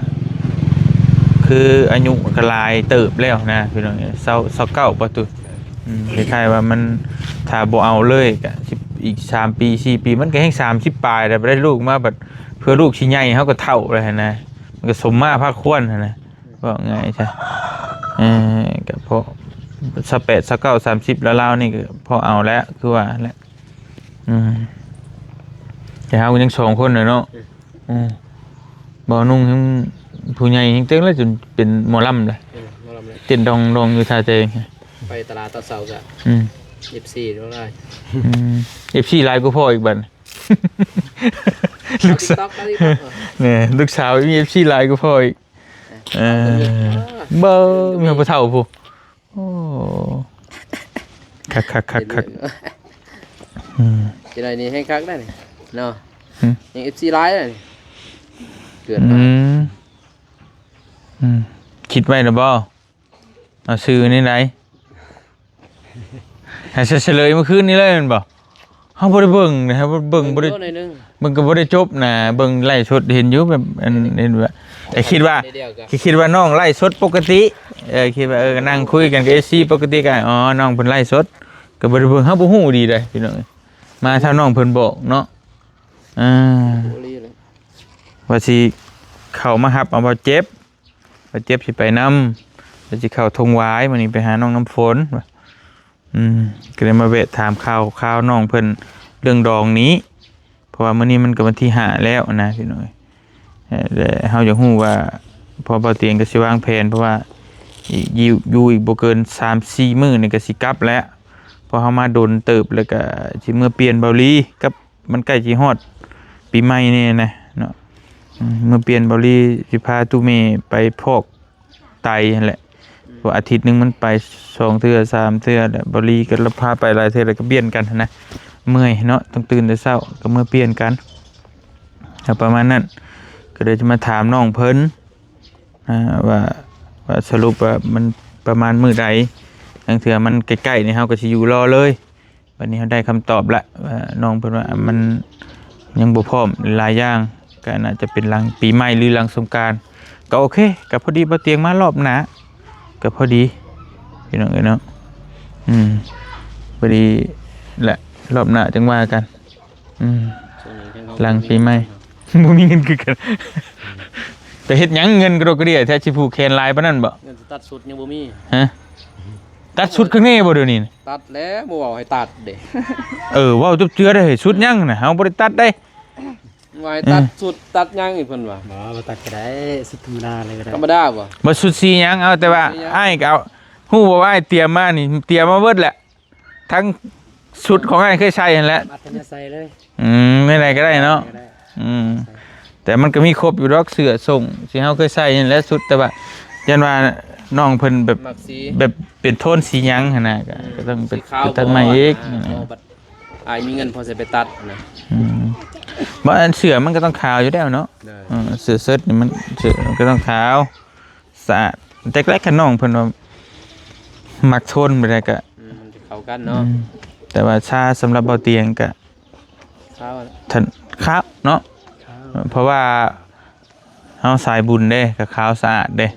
ຄືອາຍຸກໍຫຼາຍເຕີບແລ້ວນະ ພີ່ນ້ອງ ຊາວ ຊາວເກົ້າ ບ່າວຕູນ ອືມ ຄ້າຍໆວ່າມັນ ຖ້າບໍ່ເອົາເລີຍກໍຊິ ອີກສາມປີ ສີ່ປີ ມັນກໍແຮ່ງສາມສິບປາຍແລ້ວ ໄດ້ລູກມາບັດ ເພື່ອລູກຊິໃຫຍ່ ເຮົາກໍເຖົ້າແລ້ວຫັ້ນນະ ມັນກໍສົມມາພາຄວນຫັ້ນນະ ເວົ້າງ່າຍຊະ ເອີ ກໍພໍ ຊາວແປດ ຊາວເກົ້າ ສາມສິບ ລາວໆນີ້ກໍພໍເອົາແລ້ວ ຄືວ່າແຫຼະ ອືມ ແຕ່ເຮົາກໍຍັງສອງຄົນແຫຼະເນາະ ອືມ ອືມ ບໍ່ນຸ່ງ ຜູ້ໃຫຍ່ແຮງເຕັງແລ້ວ ຈົນເປັນໝໍລຳແລ້ວ ເອີ ໝໍລຳແລ້ວ ເຕັ້ນດອງໆຢູ່ທ່າແຕງ ໄປຕະຫຼາດຕອນເຊົ້າກໍ ອືມ ເອັຟຊີຫຼາຍ ອືມ ເອັຟຊີຫຼາຍກວ່າພໍ່ອີກບັດ ລູກສາວ ເອົາ TikTok ເອົາ TikTok ເອີ ແມ່ ລູກສາວມີເອັຟຊີຫຼາຍກວ່າພໍ່ອີກ ເອີ ເອີ ເບິ່ງ ມີຜູ້ເຖົ້າຜູ້ ໂອ້ ຄັກໆໆໆ ອືມ ຊິໄດ້ນີ້ແຮງຄັກໄດ໋ນີ້ເນາະ ຫຶ ຍັງເອັຟຊີຫຼາຍເດ້ ເກີດມາ ອືມ ອືມ ຄິດໄວ້ແລ້ວບໍ່? ເອົາຊື່ນີ້ໃດ ໃຫ້ສະເຫຼີຍມື້ຄືນນີ້ເລີຍແມ່ນບໍ່? ເຮົາບໍ່ໄດ້ເບິ່ງນະ ເຮົາເບິ່ງບໍ່ໄດ້ ເບິ່ງຢູ່ໜ້ອຍໜຶ່ງ ເບິ່ງກໍບໍ່ໄດ້ຈົບນະ ເບິ່ງໄລຟ໌ສົດເຫັນຢູ່ແບບ ອັນ ເຫັນວ່າ ແຕ່ຄິດວ່າ ດຽວກໍ ຄິດ ຄິດວ່ານ້ອງໄລຟ໌ສົດປົກກະຕິ ເອີ ຄິດວ່າ ເອີ ກໍນັ່ງຄຸຍກັນກັບເອັຟຊີປົກກະຕິກໍ ອໍ ນ້ອງເພິ່ນໄລຟ໌ສົດ ກໍບໍ່ໄດ້ເບິ່ງ ເຮົາບໍ່ຮູ້ດີໃດ໋ພີ່ນ້ອງເອີຍ ມາຖ້ານ້ອງເພິ່ນບອກເນາະ ອ່າ ວ່າຊິເຂົ້າມາຮັບເອົາບ່າວເຈັບ ບ່າວເຈັບຊິໄປນຳ ວ່າຊິເຂົ້າທົ່ງຫວາຍ ມື້ນີ້ໄປຫານ້ອງນ້ຳຝົນ ອືມ ກໍເລີຍມາແວະຖາມຂ່າວຄາວນ້ອງເພິ່ນເລື່ອງດອງນີ້ ເພາະວ່າມື້ນີ້ມັນກໍວັນທີຫ້າແລ້ວນະພີ່ນ້ອງ ແລະ ເຮົາຢາກຮູ້ວ່າ ເພາະບ່າວຕຽງກໍຊິວາງແຜນ ເພາະວ່າອີກ ຢູ່ ຢູ່ອີກບໍ່ເກີນສາມສີ່ມື້ນີ້ກໍຊິກັບແລ້ວ ເພາະເຮົາມາດົນເຕີບ ແລ້ວກໍຊິເມືອປ່ຽນເບົາຫຼີກັບ ມັນໃກ້ຊິຮອດປີໃໝ່ແນ່ນະເນາະ ອືມ ເມືອປ່ຽນເບົາຫຼີ ຊິພາຕູ້ເມໄປພອກໄຕຫັ້ນແຫຼະ ເພາະອາທິດໜຶ່ງມັນໄປສອງເທື່ອສາມເທື່ອແຫຼະ ເບົາຫຼີກໍລະພາໄປຫຼາຍເທື່ອ ແລ້ວກໍປ່ຽນກັນຫັ້ນນະ ເມື່ອຍເນາະ ຕ້ອງຕື່ນແຕ່ເຊົ້າ ກໍເມືອປ່ຽນກັນ ກໍປະມານນັ້ນ ກໍເລີຍຈະມາຖາມນ້ອງເພິ່ນ ອ່າ ວ່າ ວ່າສະຫຼຸບວ່າມັນປະມານມື້ໃດ ລາງເທື່ອມັນໃກ້ໆນີ້ ເຮົາກໍຊິຢູ່ລໍເລີຍ ບັດນີ້ເຮົາໄດ້ຄຳຕອບລະ ວ່ານ້ອງເພິ່ນວ່າມັນຍັງບໍ່ພ້ອມຫຼາຍຢ່າງ ກໍໜ້າຈະເປັນຫຼັງປີໃໝ່ ຫຼື ຫຼັງສົງການ ກໍໂອເຄ ກໍພໍດີ ບໍ່ຕຽງມາລອບໜ້າ ກໍພໍດີ ພີ່ນ້ອງເອີຍເນາະ ອືມ ພໍດີແຫຼະ ລອບໜ້າຈັ່ງວ່າກັນ ອືມ ຫຼັງປີໃໝ່ ບໍ່ມີເງິນຄືກັນ ໄປເຮັດຫຍັງເງິນກະດົກກະເດຍແທ້ ຊິຜູກແຂນຫຼາຍປານນັ້ນບໍ? ເງິນຊິຕັດຊຸດຍັງບໍ່ມີ ຮະ? ຕັດຊຸດຂ້າງໃນບໍ່ດຽວນີ້? ຕັດແລ້ວ ບໍ່ເວົ້າໃຫ້ຕັດເດ້ ເອີ ເວົ້າຈົບເຈືອເດ້ ຊຸດຫຍັງນະ ເຮົາບໍ່ໄດ້ຕັດເດ້ ວ່າໃຫ້ຕັດ ເອີ ຊຸດຕັດຫຍັງອີກເພິ່ນວ່າ ບໍ່ ບໍ່ຕັດກໍໄດ້ ຊຸດທຳມະດາເລີຍກໍໄດ້ ທຳມະດາບໍ່? ບໍ່ຊຸດສີຫຍັງ ເອົາແຕ່ວ່າ ສີຫຍັງ? ອ້າຍກໍເອົາ ຮູ້ບໍ່ວ່າອ້າຍຕຽມມານີ້ ຕຽມມາເບິດແຫຼະ ທັງຊຸດຂອງອ້າຍເຄີຍໃສ່ຫັ້ນແຫຼະ ມັດກັນໃສ່ເລີຍ ອືມ ແນວໃດກໍໄດ້ເນາະ ກໍໄດ້ ອືມ ໃສ່ ແຕ່ມັນກໍມີຄົບຢູ່ດອກ ເສື້ອສົ້ງທີ່ເຮົາເຄີຍໃສ່ຫັ້ນແຫຼະ ຊຸດ ແຕ່ວ່າຢ້ານວ່ານ້ອງເພິ່ນແບບ ມັກສີ ແບບເປັນໂທນສີຫຍັງຫັ້ນນະ ກໍ ອືມ ກໍຕ້ອງໄປ ສີຂາວ ໄປຕັດໃໝ່ອີກ ບໍ່ ອ່າ ເອົາບັດອ້າຍມີເງິນພໍຊິໄປຕັດນະ ອືມ ບໍ່ ອັນເສື້ອມັນກໍຕ້ອງຂາວຢູ່ແລ້ວເນາະ ໂດຍ ເອີ ເສື້ອເຊີດນີ້ມັນ ເສື້ອມັນກໍຕ້ອງຂາວ ສະອາດ ແຕ່ແລກຂະນ້ອງເພິ່ນວ່າມັກໂທນແບບໃດກະ ອືມ ມັນຈະເຂົ້າກັນເນາະ ອືມ ແຕ່ວ່າຊາສຳລັບເບົາຕຽງກະ ຂາວ ທ່ານ ຂາວເນາະ ຂາວ ເພາະວ່າເຮົາສາຍບຸນເດ້ ກະຂາວສະອາດເດ້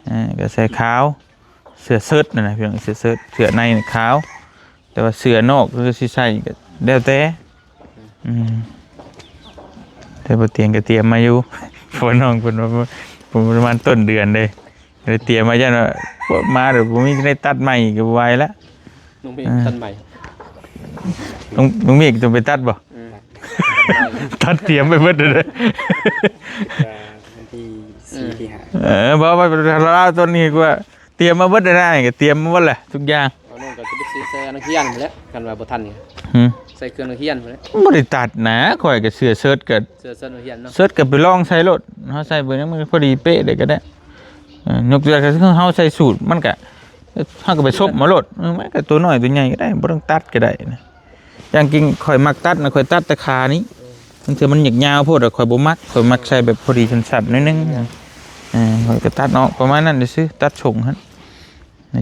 ເອີ ກະໃສ່ຂາວ ເສື້ອເຊີດນັ້ນນະ ພີ່ນ້ອງ ເສື້ອເຊີດ ເສື້ອໃນຂາວ ແຕ່ວ່າເສື້ອນອກຫຼືຊິໃສ່ກໍແລ້ວແຕ່ ອືມ ແ ແຕ່ບໍ່ຕຽງກໍຕຽມມາຢູ່ ເພາະວ່ານ້ອງເພິ່ນວ່າ ປະມານຕົ້ນເດືອນເດ້ ໄດ້ຕຽມມາ ຢ້ານວ່າມາແລ້ວບໍ່ມີ ໄດ້ຕັດໃໝ່ກໍບໍ່ໄຫວລະ. ນ້ອງເມກ ອ່າ ຕັດໃໝ່ ນ້ອງ ນ້ອງເມກຕ້ອງໄປຕັດບໍ່? ອືມ ຕັດຕຽມໄປເບິດເລີຍ ກໍວັນທີສີ່ ອືມ ທີຫ້າ ເອີ ບໍ່ ບໍ່ ລາວຕົວນີ້ກວ່າ ຕຽມມາເບິດແລ້ວນະ ກໍຕຽມມາເບິດແຫຼະທຸກຢ່າງ. ເອົາ ນ້ອງກໍຈະໄປຊື້ເສື້ອນັກຮຽນພຸ້ນແຫຼະ ຄັນວ່າບໍ່ທັນນີ້ ຫືມ ໃສ່ເຄື່ອງນັກຮຽນພຸ້ນແຫຼະ. ບໍ່ໄດ້ຕັດນະ ຂ້ອຍກໍເສື້ອເຊີດກໍ ເສື້ອເຊີດນັກຮຽນເນາະ ເຊີດກໍໄປລອງໃສ່ໂລດ ເຮົາໃສ່ເບິ່ງ ມັນພໍດີເປະໄດ້ກໍໄດ້. ເອີ ຍົກຕົວຢ່າງ ຄືເຮົາໃສ່ສູດ ມັນກະ ເຮົາກໍໄປສົບມາໂລດ ເອີ ມັນກະຕົວນ້ອຍຕົວໃຫຍ່ກໍໄດ້ ບໍ່ຕ້ອງຕັດກໍໄດ້ນະ. ຢ່າງຈິງຂ້ອຍມັກຕັດນະ ຂ້ອຍຕັດແຕ່ຂານີ້ ບາງເທື່ອມັນຍາວໂພດ ຂ້ອຍບໍ່ມັກ ຂ້ອຍມັກໃສ່ແບບພໍດີສັ້ນໆໜ້ອຍໜຶ່ງ. ເອີ ຂ້ອຍກໍຕັດອອກປະມານນັ້ນຊື່ໆ ຕັດຊົງຫັ້ນ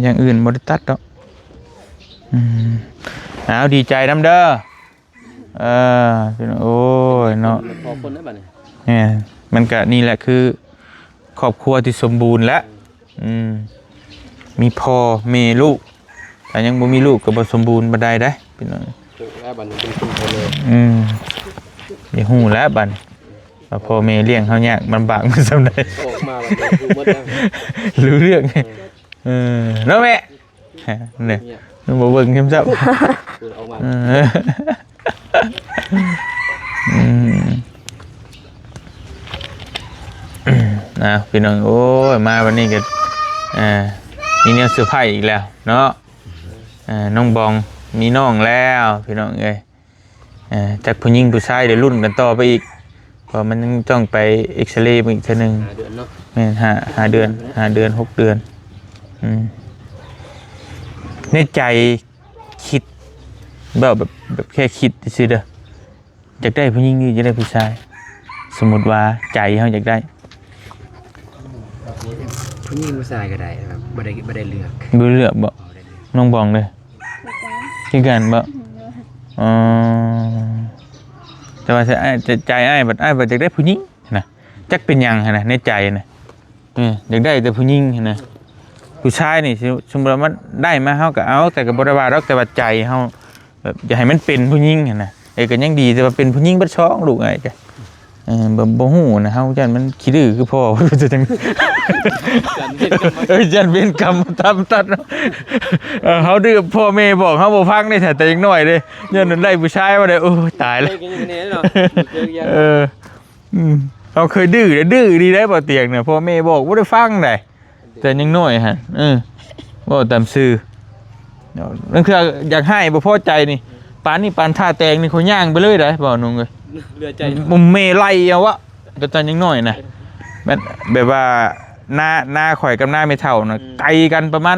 ຢ່າງອື່ນບໍ່ໄດ້ຕັດດອກ. ອືມ ເອົາ ດີໃຈນຳເດີ. ເອີ ພີ່ນ້ອງ ໂອ້ຍເນາະ ພໍຄົນໄດ້ບັດນີ້ ແມ່ນ ມັນກະນີ້ແຫຼະ ຄືຄອບຄົວທີ່ສົມບູນແຫຼະ. ອືມ ມີພໍ່ແມ່ລູກ ຖ້າຍັງບໍ່ມີລູກກໍບໍ່ສົມບູນປານໃດເດ້ ພີ່ນ້ອງ. ຮູ້ແລ້ວບັດນີ້ເປັນຄຸນພໍ່ແມ່ ອືມ ໄດ້ຮູ້ແລ້ວບັດນີ້ ວ່າພໍ່ແມ່ລ້ຽງເຮົາຍາກລຳບາກມາສ່ຳໃດ ອອກມາບັດນີ້ຮູ້ໝົດແລ້ວ ຮູ້ເລື່ອງ. ເອີ ເອີ ເນາະແມ່ ນີ້ ມັນບໍ່ເບິ່ງຊ້ຳໆ ເອີ ອອກມາ ເອີ ອືມ ອ່າ ພີ່ນ້ອງ ໂອ້ຍ ມາວັນນີ້ກໍ ເອີ ມີແນວເຊີໄພອີກແລ້ວເນາະ. ເອີ ນ້ອງບອງມີນ້ອງແລ້ວ ພີ່ນ້ອງເອີຍ. ເອີ ຈັກຜູ້ຍິງຜູ້ຊາຍ ດຽວລຸ້ນກັນຕໍ່ໄປອີກ ເພາະມັນຍັງຕ້ອງໄປເອັກຊະເລເບິ່ງອີກເທື່ອໜຶ່ງ. ຫ້າເດືອນເນາະ ແມ່ນ ຫ້າ ຫ້າເດືອນ ຫ້າເດືອນ ຫົກເດືອນ. ອືມ ໃນໃຈຄິດ ເວົ້າແບບ ແບບແຄ່ຄິດຊື່ໆເດີ ຢາກໄດ້ຜູ້ຍິງ ຫຼື ຢາກໄດ້ຜູ້ຊາຍ? ສົມມຸດວ່າໃຈເຮົາຢາກໄດ້ ຜູ້ຍິງຜູ້ຊາຍກໍໄດ້ ແບບບໍ່ໄດ້ ບໍ່ໄດ້ເລືອກ ບໍ່ເລືອກບໍ? ບໍ່ໄດ້ເລືອກ. ນ້ອງບອງເດ້? ຄືກັນບໍ? ອືມ ອໍ ແຕ່ວ່າໃຈອ້າຍ ໃຈອ້າຍບັດ ອ້າຍບັດຢາກໄດ້ຜູ້ຍິງຫັ້ນນະ ຈັກເປັນຫຍັງຫັ້ນນະ ໃນໃຈນະ. ເອີ ຢາກໄດ້ແຕ່ຜູ້ຍິງຫັ້ນນະ ຜູ້ຊາຍນີ້ ສົມ ສົມມຸດວ່າມັນໄດ້ມາ ເຮົາກໍເອົາ ແຕ່ກໍບໍ່ໄດ້ວ່າດອກ ແຕ່ວ່າໃຈເຮົາແບບຢາກໃຫ້ມັນເປັນຜູ້ຍິງຫັ້ນນະ. ເອີ ກໍຍັງດີ ແຕ່ວ່າເປັນຜູ້ຍິງເບິດສອງລູກອ້າຍກະ ເອີ ບໍ່ ບໍ່ຮູ້ນະ ເຮົາຢ້ານມັນຂີ້ດື້ຄືພໍ່ ເອີ ຢ້ານເວນກຳມາຕາມຕັດເນາະ. ເອີ ເຮົາດື້ ພໍ່ແມ່ບອກເຮົາບໍ່ຟັງເດ້ ແຕ່ຍັງນ້ອຍເດ້ ຍ້ອນໄດ້ຜູ້ຊາຍມາເດ້ ໂອ້ຍ ຕາຍແລ້ວ. ເອີ ອືມ ເຮົາເຄີຍດື້ ດື້ດີໄດ໋ ບໍ່ຕຽງນະ ພໍ່ແມ່ບອກບໍ່ໄດ້ຟັງໃດ ແຕ່ຍັງນ້ອຍຫັ້ນ. ເອີ ເວົ້າຕາມຊື່ ລາງເທື່ອຢາກຮ້າຍ ບໍ່ພໍໃຈນີ້ ປານນີ້ ປານທ່າແຕງນີ້ ຂ້ອຍຍ່າງໄປເລີຍໄດ໋ ເວົ້າໜຸ່ງເອີຍ ເຫຼືອໃຈ ແມ່ໄລ່ເອົາວະ ແຕ່ຕອນຍັງນ້ອຍນະ ແມ່ນ ແບບວ່າ ນາ ນາຂ້ອຍກັບນາແມ່ເຖົ້ານະ ອືມ ໄກກັນປະມານ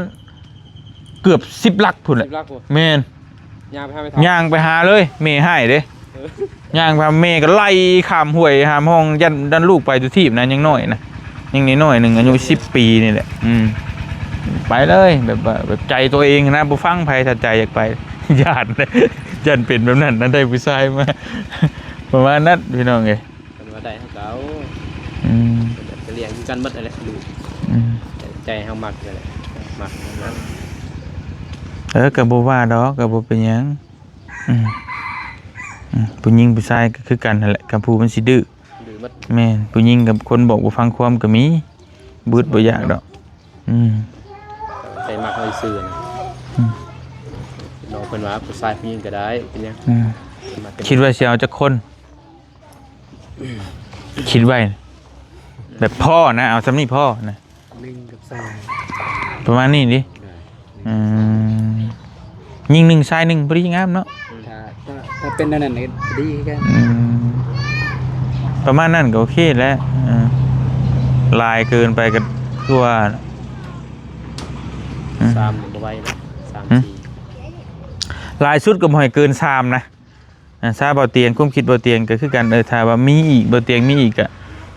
ເກືອບສິບຫຼັກພຸ້ນແຫຼະ ສິບຫຼັກພຸ້ນ ແມ່ນ ຍ່າງໄປຫາແມ່ເຖົ້າ ຍ່າງໄປຫາເລີຍ ແມ່ຮ້າຍເດ້. ເອີ ຍ່າງໄປຫາແມ່ກໍໄລ່ຂ້າມຫ້ວຍຂ້າມຮ່ອງ ຢ້ານ ຢ້ານລູກໄປທຸກທີບນະ ຍັງນ້ອຍນະ ຍັງນ້ອຍໆໜຶ່ງ ອາຍຸສິບປີນີ້ແຫຼະ. ອືມ ໄປເລີຍ ແບບວ່າ ແບບໃຈຕົວເອງນະ ບໍ່ຟັງໃຜ ຖ້າໃຈຢາກໄປ ຢ້ານ ຢ້ານເປັນແບບນັ້ນນະ ໄດ້ຜູ້ຊາຍມາ ປະມານນັ້ນ ພີ່ນ້ອງເອີຍ. ເພິ່ນວ່າໄດ້ເຮົາກໍເອົາ ອືມ ກໍລ້ຽງຄືກັນໝົດຫັ້ນແຫຼະລູກ ອືມ ໃຈເຮົາມັກຫັ້ນແຫຼະ ມັກນັ້ນ. ເອີ ກໍບໍ່ວ່າດອກ ກໍບໍ່ເປັນຫຍັງ. ອືມ ອືມ ຜູ້ຍິງຜູ້ຊາຍກໍຄືກັນຫັ້ນແຫຼະ ຄຳຜູ້ມັນຊິດື້ ດື້ໝົດ ແມ່ນ ຜູ້ຍິງກັບຄົນບອກບໍ່ຟັງຄວາມກໍມີ ບຶດບໍ່ຢາກດອກ. ອືມ ໃຈມັກເຮົາຊື່ໆນະ. ອືມ ນ້ອງເພິ່ນວ່າຜູ້ຊາຍຜູ້ຍິງກໍໄດ້ ເປັນຫຍັງ? ອືມ ຄິດວ່າຊິເອົາຈັກຄົນ? ຄິດໄວ້ ແບບພໍນະ ເອົາສ່ຳນີ້ພໍນະ ໜຶ່ງກັບສອງ ປະມານນີ້ຕິ? ອືມ ຍິງໜຶ່ງ ຊາຍໜຶ່ງ ພໍດີງາມເນາະ. ຖ້າ ຖ້າ ຖ້າເປັນແນວນັ້ນກໍດີຄືກັນ. ອືມ ປະມານນັ້ນກໍໂອເຄແຫຼະ. ເອີ ຫຼາຍເກີນໄປກໍຄືວ່າ ອືມ ສາມບໍ່ໄຫວເນາະ ສາມ ຫືມ ສີ່ ຫຼາຍສຸດກໍບໍ່ໃຫ້ເກີນສາມນະ. ອ່າ ຊາເບົາຕຽງ ຄວາມຄິດເບົາຕຽງກໍຄືກັນ ເອີ ຖ້າວ່າມີອີກ ເບົາຕຽງມີອີກ ກະ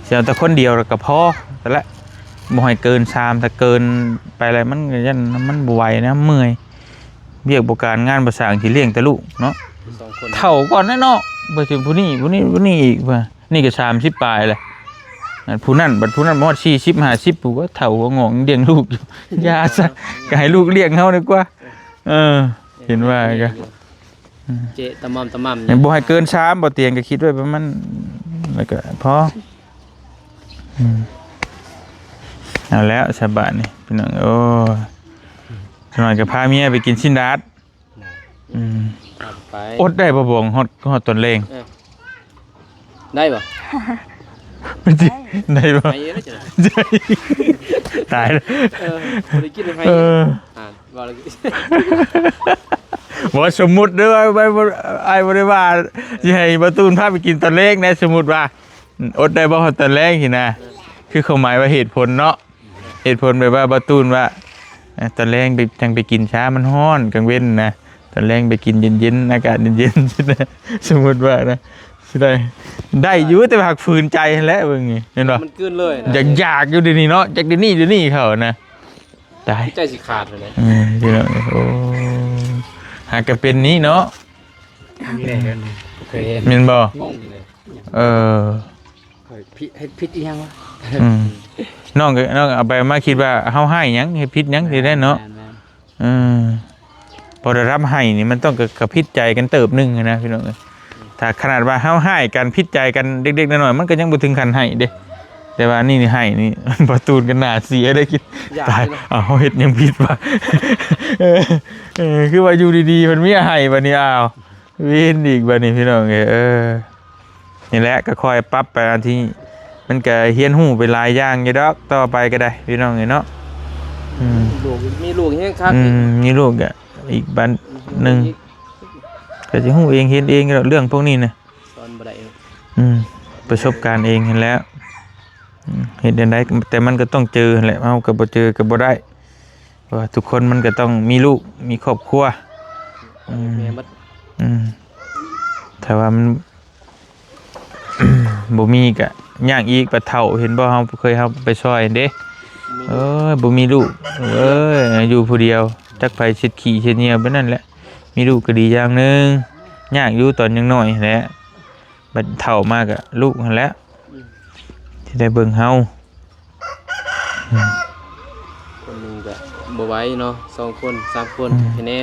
ຊິເອົາແຕ່ຄົນດຽວ ແລ້ວກໍພໍຫັ້ນແຫຼະ ບໍ່ໃຫ້ເກີນສາມ ຖ້າເກີນໄປແລ້ວມັນກໍຢ້ານມັນບໍ່ໄຫວນະ ເມື່ອຍ ວຽກບໍ່ການງານບໍ່ສ້າງ ຊິລ້ຽງແຕ່ລູກເນາະ ສອງຄົນ ເຖົ້າກ່ອນແຫຼະເນາະ ບໍ່ເຖິງຜູ້ນີ້ ຜູ້ນີ້ ຜູ້ນີ້ອີກ ວ່ານີ້ກໍສາມສິບປາຍແລ້ວ ອັນຜູ້ນັ້ນ ບັດຜູ້ນັ້ນຮອດສີ່ສິບ ຫ້າສິບ ຜູ້ກໍເຖົ້າຫົວງອກລ້ຽງລູກຢູ່ ຢ່າຊະ ກໍໃຫ້ລູກລ້ຽງເຮົາດີກວ່າ ເອີ ເຫັນວ່າກໍ ເຈະຕະໝ່ຳຕະໝ່ຳ ຍັງບໍ່ໃຫ້ເກີນສາມ ບໍ່ຕຽງ ກໍຄິດໄວ້ປະມານ ແລ້ວກໍພໍ ອືມ ເອົາແລ້ວສະບາດນີ້ພີ່ນ້ອງ. ໂອ້ຍ ຈັກໜ້ອຍກໍພາເມຍໄປກິນຊີ້ນດາດ. ອືມ ໄປ ອົດໄດ້ບໍ່ ບອງ ຮອດ ຮອດຕອນແລງ? ເອີ ໄດ້ບໍ່? ມັນຊິໄດ້ບໍ່? ໄດ້ເລີຍຈ້ະ ຕາຍແລ້ວ. ເອີ ບໍ່ໄດ້ກິນໃຫ້ ເອີ ອ່າ ເວົ້າແລ້ວ ບໍ່ ສົມມຸດເດີ ອ້າຍບໍ່ ອ້າຍບໍ່ໄດ້ວ່າຊິໃຫ້ບ່າວຕູນພາໄປກິນຕອນແລງນະ. ສົມມຸດວ່າ ອືມ ອົດໄດ້ບໍ່ຮອດຕອນແລງຊີ້ນະ ຄືຄວາມໝາຍວ່າເຫດຜົນເນາະ. ເຫດຜົນແບບວ່າບ່າວຕູນວ່າ ເອີ ຕອນແລງໄປ ຈັ່ງໄປກິນຊາ ມັນຮ້ອນກາງເວັນນະ ຕອນແລງໄປກິນເຢັນໆ ອາກາດເຢັນໆ ຊີ້ນະ. ສົມມຸດວ່ານະ ຊິໄດ້ ໄດ້ຢູ່ ແຕ່ວ່າຫາກຝືນໃຈຫັ້ນແຫຼະ ເບິ່ງນີ້ ເຫັນບໍ່? ມັນກືນເລີຍນະ ຢາກ ຢາກຢູ່ດຽວນີ້ເນາະ ຢາກດຽວນີ້ ດຽວນີ້ເຂົ້ານະ ຕາຍ ໃຈຊິຂາດເລີຍນະ. ເອີ ພີ່ນ້ອງ ໂອ້ ຫາກກະເປັນນີ້ເນາະ ນີ້ແຫຼະ ເຄີຍເຫັນ ແມ່ນບໍ່? ເອີ ຂ້ອຍຜິດ ເຮັດຜິດອີ່ຫຍັງວະ? ອືມ ນ້ອງກໍ ນ້ອງເອົາໄປມາຄິດວ່າເຮົາຮ້າຍຫຍັງ ເຮັດຜິດຫຍັງ ຊິໄດ້ເນາະ. ແມ່ນໆ ເອີ ພໍໄດ້ຮັບໃຫ້ນີ້ ມັນຕ້ອງກະ ກະຜິດໃຈກັນເຕີບໜຶ່ງນະ ພີ່ນ້ອງເອີຍ. ຖ້າຂະໜາດວ່າເຮົາຮ້າຍກັນ ຜິດໃຈກັນເລັກໆ ນ້ອຍໆ ມັນກໍຍັງບໍ່ເຖິງຂັ້ນໃຫ້ເດ້. ແຕ່ວ່ານີ້ໃຫ້ນີ້ ປະຕູນກັນໜ້າເສຍໄດ້ກິນ. ຕາຍ ເຮົາເຮັດຫຍັງຜິດວະ? ເອີ ເອີ ຄືວ່າຢູ່ດີໆ ເພິ່ນມີໃຫ້ ບັດນີ້ ອ້າວ ເວນອີກບັດນີ້ ພີ່ນ້ອງເອີຍ. ເອີ ນີ້ແຫຼະ ກໍຄ່ອຍປັບໄປ ອັນທີ່ ມັນກໍຮຽນຮູ້ໄປຫຼາຍຢ່າງຢູ່ດອກ ຕໍ່ໄປກໍໄດ້ ພີ່ນ້ອງເອີຍເນາະ. ອືມ ລູກ ມີລູກແຮງຄັກ ອືມ ມີລູກກໍອີກບັດໜຶ່ງ ກໍຊິຮູ້ເອງເຫັນເອງດອກ ເລື່ອງພວກນີ້ນະ ສອນບໍ່ໄດ້. ອືມ ປະສົບການເອງຫັ້ນແຫຼະ. ອືມ ເຮັດແນວໃດ ແຕ່ມັນກໍຕ້ອງເຈີຫັ້ນແຫຼະ ເຮົາກໍບໍ່ເຈີກໍບໍ່ໄດ້. ເພາະວ່າທຸກຄົນມັນກໍຕ້ອງມີລູກ ມີຄອບຄົວ. ອືມ ແມ່ໝົດ. ອືມ ຖ້າວ່າມັນ ບໍ່ມີກໍຍາກອີກ ປະເຖົ້າ ເຫັນບໍ່ ເຮົາເຄີຍ ເຮົາໄປຊ່ອຍເດ້. ເອີຍ ບໍ່ມີລູກ ເອີຍ ຢູ່ຜູ້ດຽວ ຈັກໃຜເຊັດຂີ້ເຊັດຍ່ຽວໄປນັ້ນແຫຼະ. ມີລູກກໍດີຢ່າງໜຶ່ງ ຍາກຢູ່ຕອນຍັງນ້ອຍຫັ້ນແຫຼະ. ບັດເຖົ້າມາກໍລູກຫັ້ນແຫຼະ ອືມ ທີ່ໄດ້ເບິ່ງເຮົາ. ອືມ ຄົນໜຶ່ງກໍບໍ່ໄຫວເນາະ ສອງຄົນ ສາມຄົນ ອືມ ແຄ່ແນ່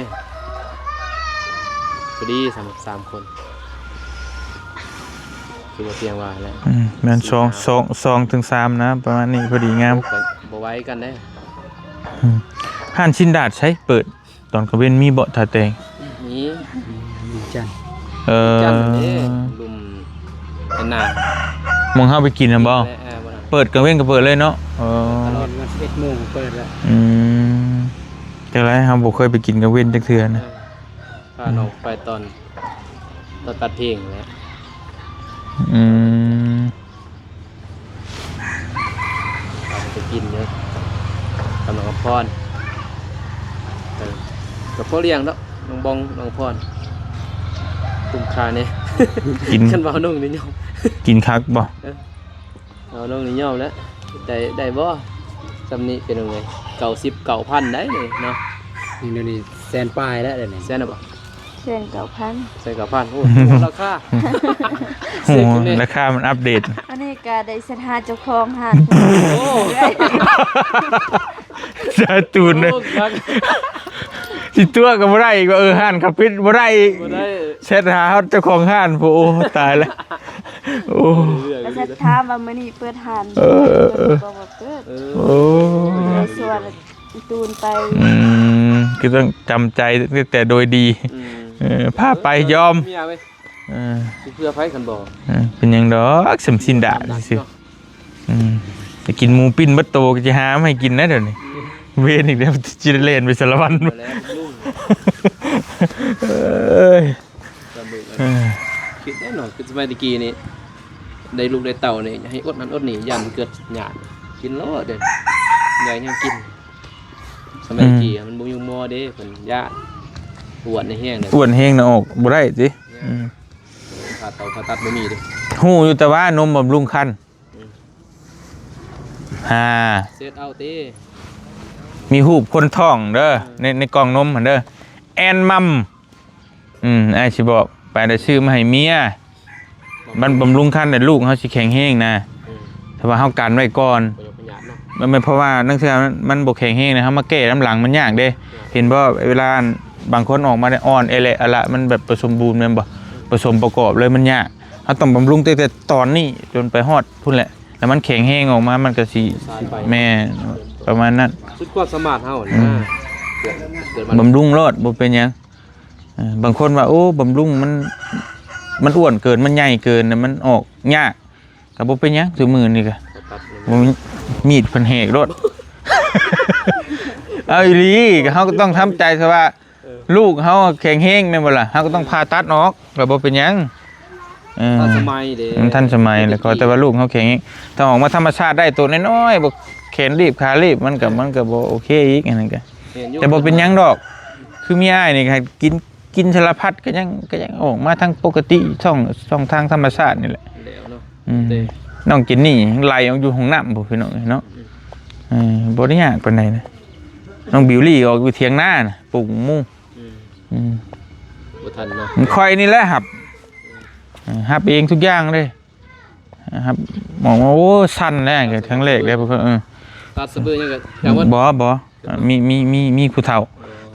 ພໍດີສຳລັບສາມຄົນ ຄືວ່າພຽງວ່າແຫຼະ. ອືມ ແມ່ນ ສອງ ສອງ ສອງເຖິງສາມນະ ປະມານນີ້ ພໍດີງາມ. ໂອ້ ກໍບໍ່ໄຫວກັນເດ້. ອືມ ຮ້ານຊີ້ນດາດໃສເປີດ? ຕອນກາງເວັນມີບໍ່ທ່າແຕ່ງ? ມີ ມີຈັນ ເອີ ຈັນເດ້ ລຸ່ມອັນນ່າ ໝ່ອງເຮົາໄປກິນຫັ້ນບໍ່? ເອີ ເປີດກາງເວັນກໍເປີດເລີຍເນາະ. ເອີ ຕະຫຼອດວັນສິບເອັດໂມງເປີດແລ້ວ. ອືມ ຈັ່ງໃດເຮົາບໍ່ເຄີຍໄປກິນກາງເວັນຈັກເທື່ອນະ. ເອີ ພານ້ອງໄປຕອນ ຕອນຕັດເພງແຫຼະ. ອືມ ໄປກິນຢູ່ກັບນ້ອງອຳພອນ ເອີ ກໍພໍລ້ຽງດອກ ນ້ອງບອງ ນ້ອງອຳພອນ ຄຸ້ມຄ່າແດ່. ກິນ ຄັນວ່ານ້ອງນີ້ຍອມ ກິນຄັກບໍ່? ເອີ ເອົານ້ອງນີ້ຍອມແລ້ວ ໄດ້ ໄດ້ບໍ່? ສ່ຳນີ້ເປັນຈັ່ງໃດ? ເກົ້າສິບເກົ້າພັນໄດ໋ເນາະ ນີ້ ດຽວນີ້ແສນປາຍແລ້ວ ດຽວນີ້ ແສນແລ້ວບໍ່? ແສນເກົ້າພັນ ແສນເກົ້າພັນ. ໂອ້ ລາຄາ ໂອ້ ລາຄາມັນອັບເດດ. ອັນນີ້ກໍໄດ້ສັດທາເຈົ້າຂອງຮ້ານ ໂອ້ ສາຍຕູນເດ້. ໂອ້ ຄັກ ຊິຕົວະກໍບໍ່ໄດ້ອີກວ່າ ເອີ ຮ້ານເຂົາປິດບໍ່ໄດ້ອີກ ບໍ່ໄດ້ ແຊັດຫາເຈົ້າຂອງຮ້ານ. ໂອ້ ຕາຍແລ້ວ. ໂອ້ ເລື່ອງ ກໍສັດທາວ່າມື້ນີ້ເປີດຮ້ານ ເອີ ເອີ ເພິ່ນກໍບອກວ່າເປີດ. ເອີ ໂອ້ ກໍເລີຍຊວນ ອີ່ຕູນໄປ. ອືມ ຄືຕ້ອງຈຳໃຈຕັ້ງແຕ່ໂດຍດີ. ອືມ ເອີ ພາໄປຍອມ ເອີ ຊິເພື່ອໃຜຄັນບໍ່? ເອີ ເປັນຫຍັງດອກ ສ່ຳຊີ້ນດາດຊື່ໆ. ອືມ ໄປກິນໝູປີ້ນເບິດໂຕກໍຊິຫາມາໃຫ້ກິນນະດຽວນີ້. ເວນອີກແລ້ວ ຊິໄດ້ແລ່ນໄປສາລະວັນ. ເອີຍ ເອີ ຄິດໄດ້ເນາະ ຄືສະໄໝແຕ່ກີ້ນີ້ ໄດ້ລູກໄດ້ເຕົ້ານີ້ ໃຫ້ອົດນັ້ນອົດນີ້ ຢ້ານເກີດຍາກ ກິນໂລດເດ້ ຢາກຫຍັງກິນ. ສະໄໝ ອືມ ແຕ່ກີ້ມັນບໍ່ມີໂຮງໝໍເດ້ ເພິ່ນຢ້ານ ອ້ວນແຮງເດ້ ອ້ວນແຮງນະ ອອກບໍ່ໄດ້ຕິ. ອືມ ຜ່າຕັດ ຜ່າຕັດບໍ່ມີເດ້. ຮູ້ຢູ່ແຕ່ວ່ານົມບຳລຸງຄັນ. ອືມ ອ່າ ເຊັດເອົາຕິ ມີຮູບຄົນທ້ອງເດີ ເອີ ໃນ ໃນກ່ອງນົມຫັ້ນເດີ ແອນມັມ. ອືມ ອ້າຍຊິບອກ ໄປແລ້ວຊື້ມາໃຫ້ເມຍ ມັນບຳລຸງຄັນແລ້ວລູກເຮົາຊິແຂງແຮງນະ. ອືມ ຖ້າວ່າເຮົາກັນໄວ້ກ່ອນ ບໍ່ຢາກພະຍາດເນາະ. ແມ່ນ ເພາະວ່າລາງເທື່ອມັນ ມັນບໍ່ແຂງແຮງນະ ເຮົາມາແກ້ນຳຫຼັງມັນຍາກເດ້. ຍາກ ເຫັນບໍ່ ເວລາບາງຄົນອອກມາໄດ້ອ່ອນແອແລະອະລະ ມັນແບບປະສົມບູນແມ່ນບໍ່? ປະສົມປະກອບເລີຍ ມັນຍາກ. ເຮົາຕ້ອງບຳລຸງຕັ້ງແຕ່ຕອນນີ້ຈົນໄປຮອດພຸ້ນແຫຼະ ແລ້ວມັນແຂງແຮງອອກມາ ມັນກໍຊິ ສາຍໄປ ແມ່ນ ປະມານນັ້ນ ສຸດຄວາມສາມາດເຮົາ ອືມ ນະ ເກີດ ເກີດມາ ບຳລຸງໂລດ ບໍ່ເປັນຫຍັງ. ເອີ ບາງຄົນວ່າ ໂອ້ ບຳລຸງມັນ ມັນອ້ວນເກີນ ມັນໃຫຍ່ເກີນນະ ມັນອອກຍາກ ກໍບໍ່ເປັນຫຍັງ. ຊຸມື້ນີ້ກໍ ຕັດ ບໍ່ມີ ມີດເພິ່ນແຫກໂລດ ເອົາອີ່ຫຼີ ກໍເຮົາກໍຕ້ອງທຳໃຈຊະວ່າ ເອີ ລູກເຮົາແຂງແຮງແມ່ນບໍ່ລະ ເຮົາກໍຕ້ອງຜ່າຕັດອອກ ກໍບໍ່ເປັນຫຍັງ. ເອີ ທັນສະໄໝເດ້ ມັນທັນສະໄໝແລ້ວ ແຕ່ວ່າລູກເຮົາແຂງແຮງ ຖ້າອອກມາທຳມະຊາດໄດ້ ໂຕນ້ອຍໆ ບໍ່ແຂນລີບຂາລີບ ມັນກໍ ມັນກໍບໍ່ໂອເຄອີກ ອັນນັ້ນກໍ ແມ່ນຢູ່ ແຕ່ບໍ່ເປັນຫຍັງດອກ ຄືເມຍອ້າຍນີ້ກໍໃຫ້ກິນ ກິນສາລະພັດກໍຍັງ ກໍຍັງອອກມາທາງປົກກະຕິ ຊ່ອງ ຊ່ອງທາງທຳມະຊາດນີ້ແຫຼະ ແລ້ວເນາະ ອືມ ແຕ່ ນ້ອງເຈນນີ້ໄຫຼອອກຢູ່ຫ້ອງນ້ຳພຸ້ນ ພີ່ນ້ອງເອີຍເນາະ ອືມ ເອີ ບໍ່ໄດ້ຍາກປານໃດນະ. ນ້ອງບິວລີອອກຢູ່ຖຽງນານະ ປູກໝູ ອືມ ອືມ ບໍ່ທັນເນາະ ຂ້ອຍນີ້ແຫຼະຮັບ ເອີ ຮັບເອງທຸກຢ່າງເລີຍ ຮັບ ໝໍວ່າ ໂອ້ ສັ່ນແລ້ວ ຄັ້ງແລກເດ້ ເອີ ຕັດສະບືຍັງກໍ ບໍ່ ບໍ່ ມີ ມີ ມີ ມີຜູ້ເຖົ້າ ອໍ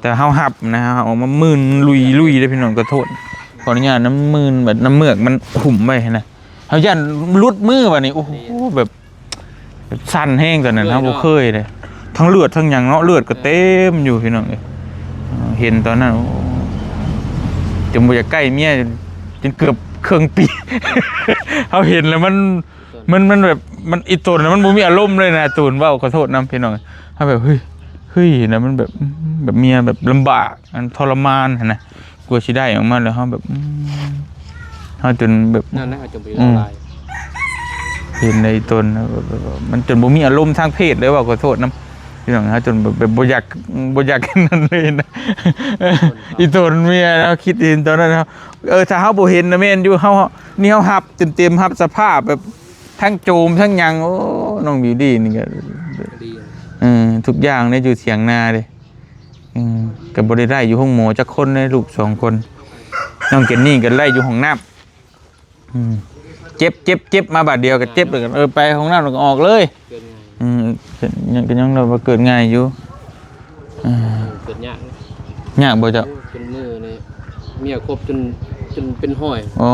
ແຕ່ເຮົາຮັບນະ ເຮົາເອົາມາມື່ນລຸຍໆ ເດ້ພີ່ນ້ອງ ຂໍໂທດ ຂໍອະນຸຍາດນຳ ມື່ນແບບນ້ຳເມືອກມັນຫຸ້ມໄວ້ຫັ້ນນະ ເຮົາຢ້ານຫຼຸດມືບາດນີ້ ໂອ້ໂຫ ແບບ ແບບສັ່ນແຮງຕອນນັ້ນ ເມື່ອຍເນາະ ເຮົາບໍ່ເຄີຍເດ້ ທັງເລືອດທັງຫຍັງເນາະ ເລືອດກໍເຕັມຢູ່ພີ່ນ້ອງເອີຍ ເອີ ເຫັນຕອນນັ້ນ ໂອ້ ຈົນບໍ່ຢາກໃກ້ເມຍ ຈົນເກືອບເຄິ່ງປີ ເຮົາເຫັນແລ້ວມັນ ມັນ ມັນແບບ ມັນອີ່ຕົນນະ ມັນບໍ່ມີອາລົມເລີຍນະ ຕູນເວົ້າ ຂໍໂທດນຳພີ່ນ້ອງ ເຮົາແບບ ເຮີ້ຍ ເຮີ້ຍ ນະ ມັນແບບ ແບບເມຍແບບລຳບາກ ອັນທໍລະມານຫັ້ນນະ ກວ່າຊິໄດ້ອອກມາ ແລ້ວເຮົາແບບ ອືມ ເຮົາຈົນແບບ ນັ້ນນະ ເຮົາຈົນໄປ ອືມ ລາວຫຼາຍ ເຫັນໃນຕົນ ແບບ ແບບ ແບບ ມັນຈົນບໍ່ມີອາລົມທາງເພດເລີຍ ເວົ້າ ຂໍໂທດນຳພີ່ນ້ອງ ເຮົາຈົນແບບ ແບບບໍ່ຢາກ ບໍ່ຢາກນັ້ນເລີຍນະ ອີ່ຕົນເມຍ ເຮົາຄິດເຫັນຕອນນັ້ນ ເຮົາ ເອີ ຖ້າເຮົາບໍ່ເຫັນນະ ແມ່ນຢູ່ ເຮົາ ນີ້ເຮົາຮັບເຕັມໆ ຮັບສະພາບແບບ ທັງໂຈມທັງຫຍັງ ໂອ້ ນ້ອງບິວດີນີ້ກໍ ດີ ເອີ ທຸກຢ່າງເດ້ ຢູ່ຖຽງນາເດ້ ເອີ ກໍບໍ່ໄດ້ໄດ້ຢູ່ໂຮງໝໍຈັກຄົນເດ້ ລູກສອງຄົນ ນ້ອງເຈນນີ້ກໍໄດ້ຢູ່ຫ້ອງນ້ຳ ອືມ ເຈັບ ເຈັບ ເຈັບ ມາບາດດຽວກໍເຈັບ ແລ້ວກໍ ເອີ ໄປຫ້ອງນ້ຳ ແລ້ວກໍອອກເລີຍ ເກີດງ່າຍ ອືມ ກໍຍັງ ກໍຍັງວ່າເກີດງ່າຍຢູ່ ເອີ ເກີດຍາກ ຍາກບໍ່ເຈົ້າ? ໂອ້ຍ ຈົນມືນີ້ ເມຍຄົບຈົນ ຈົນເປັນຮອຍ ອໍ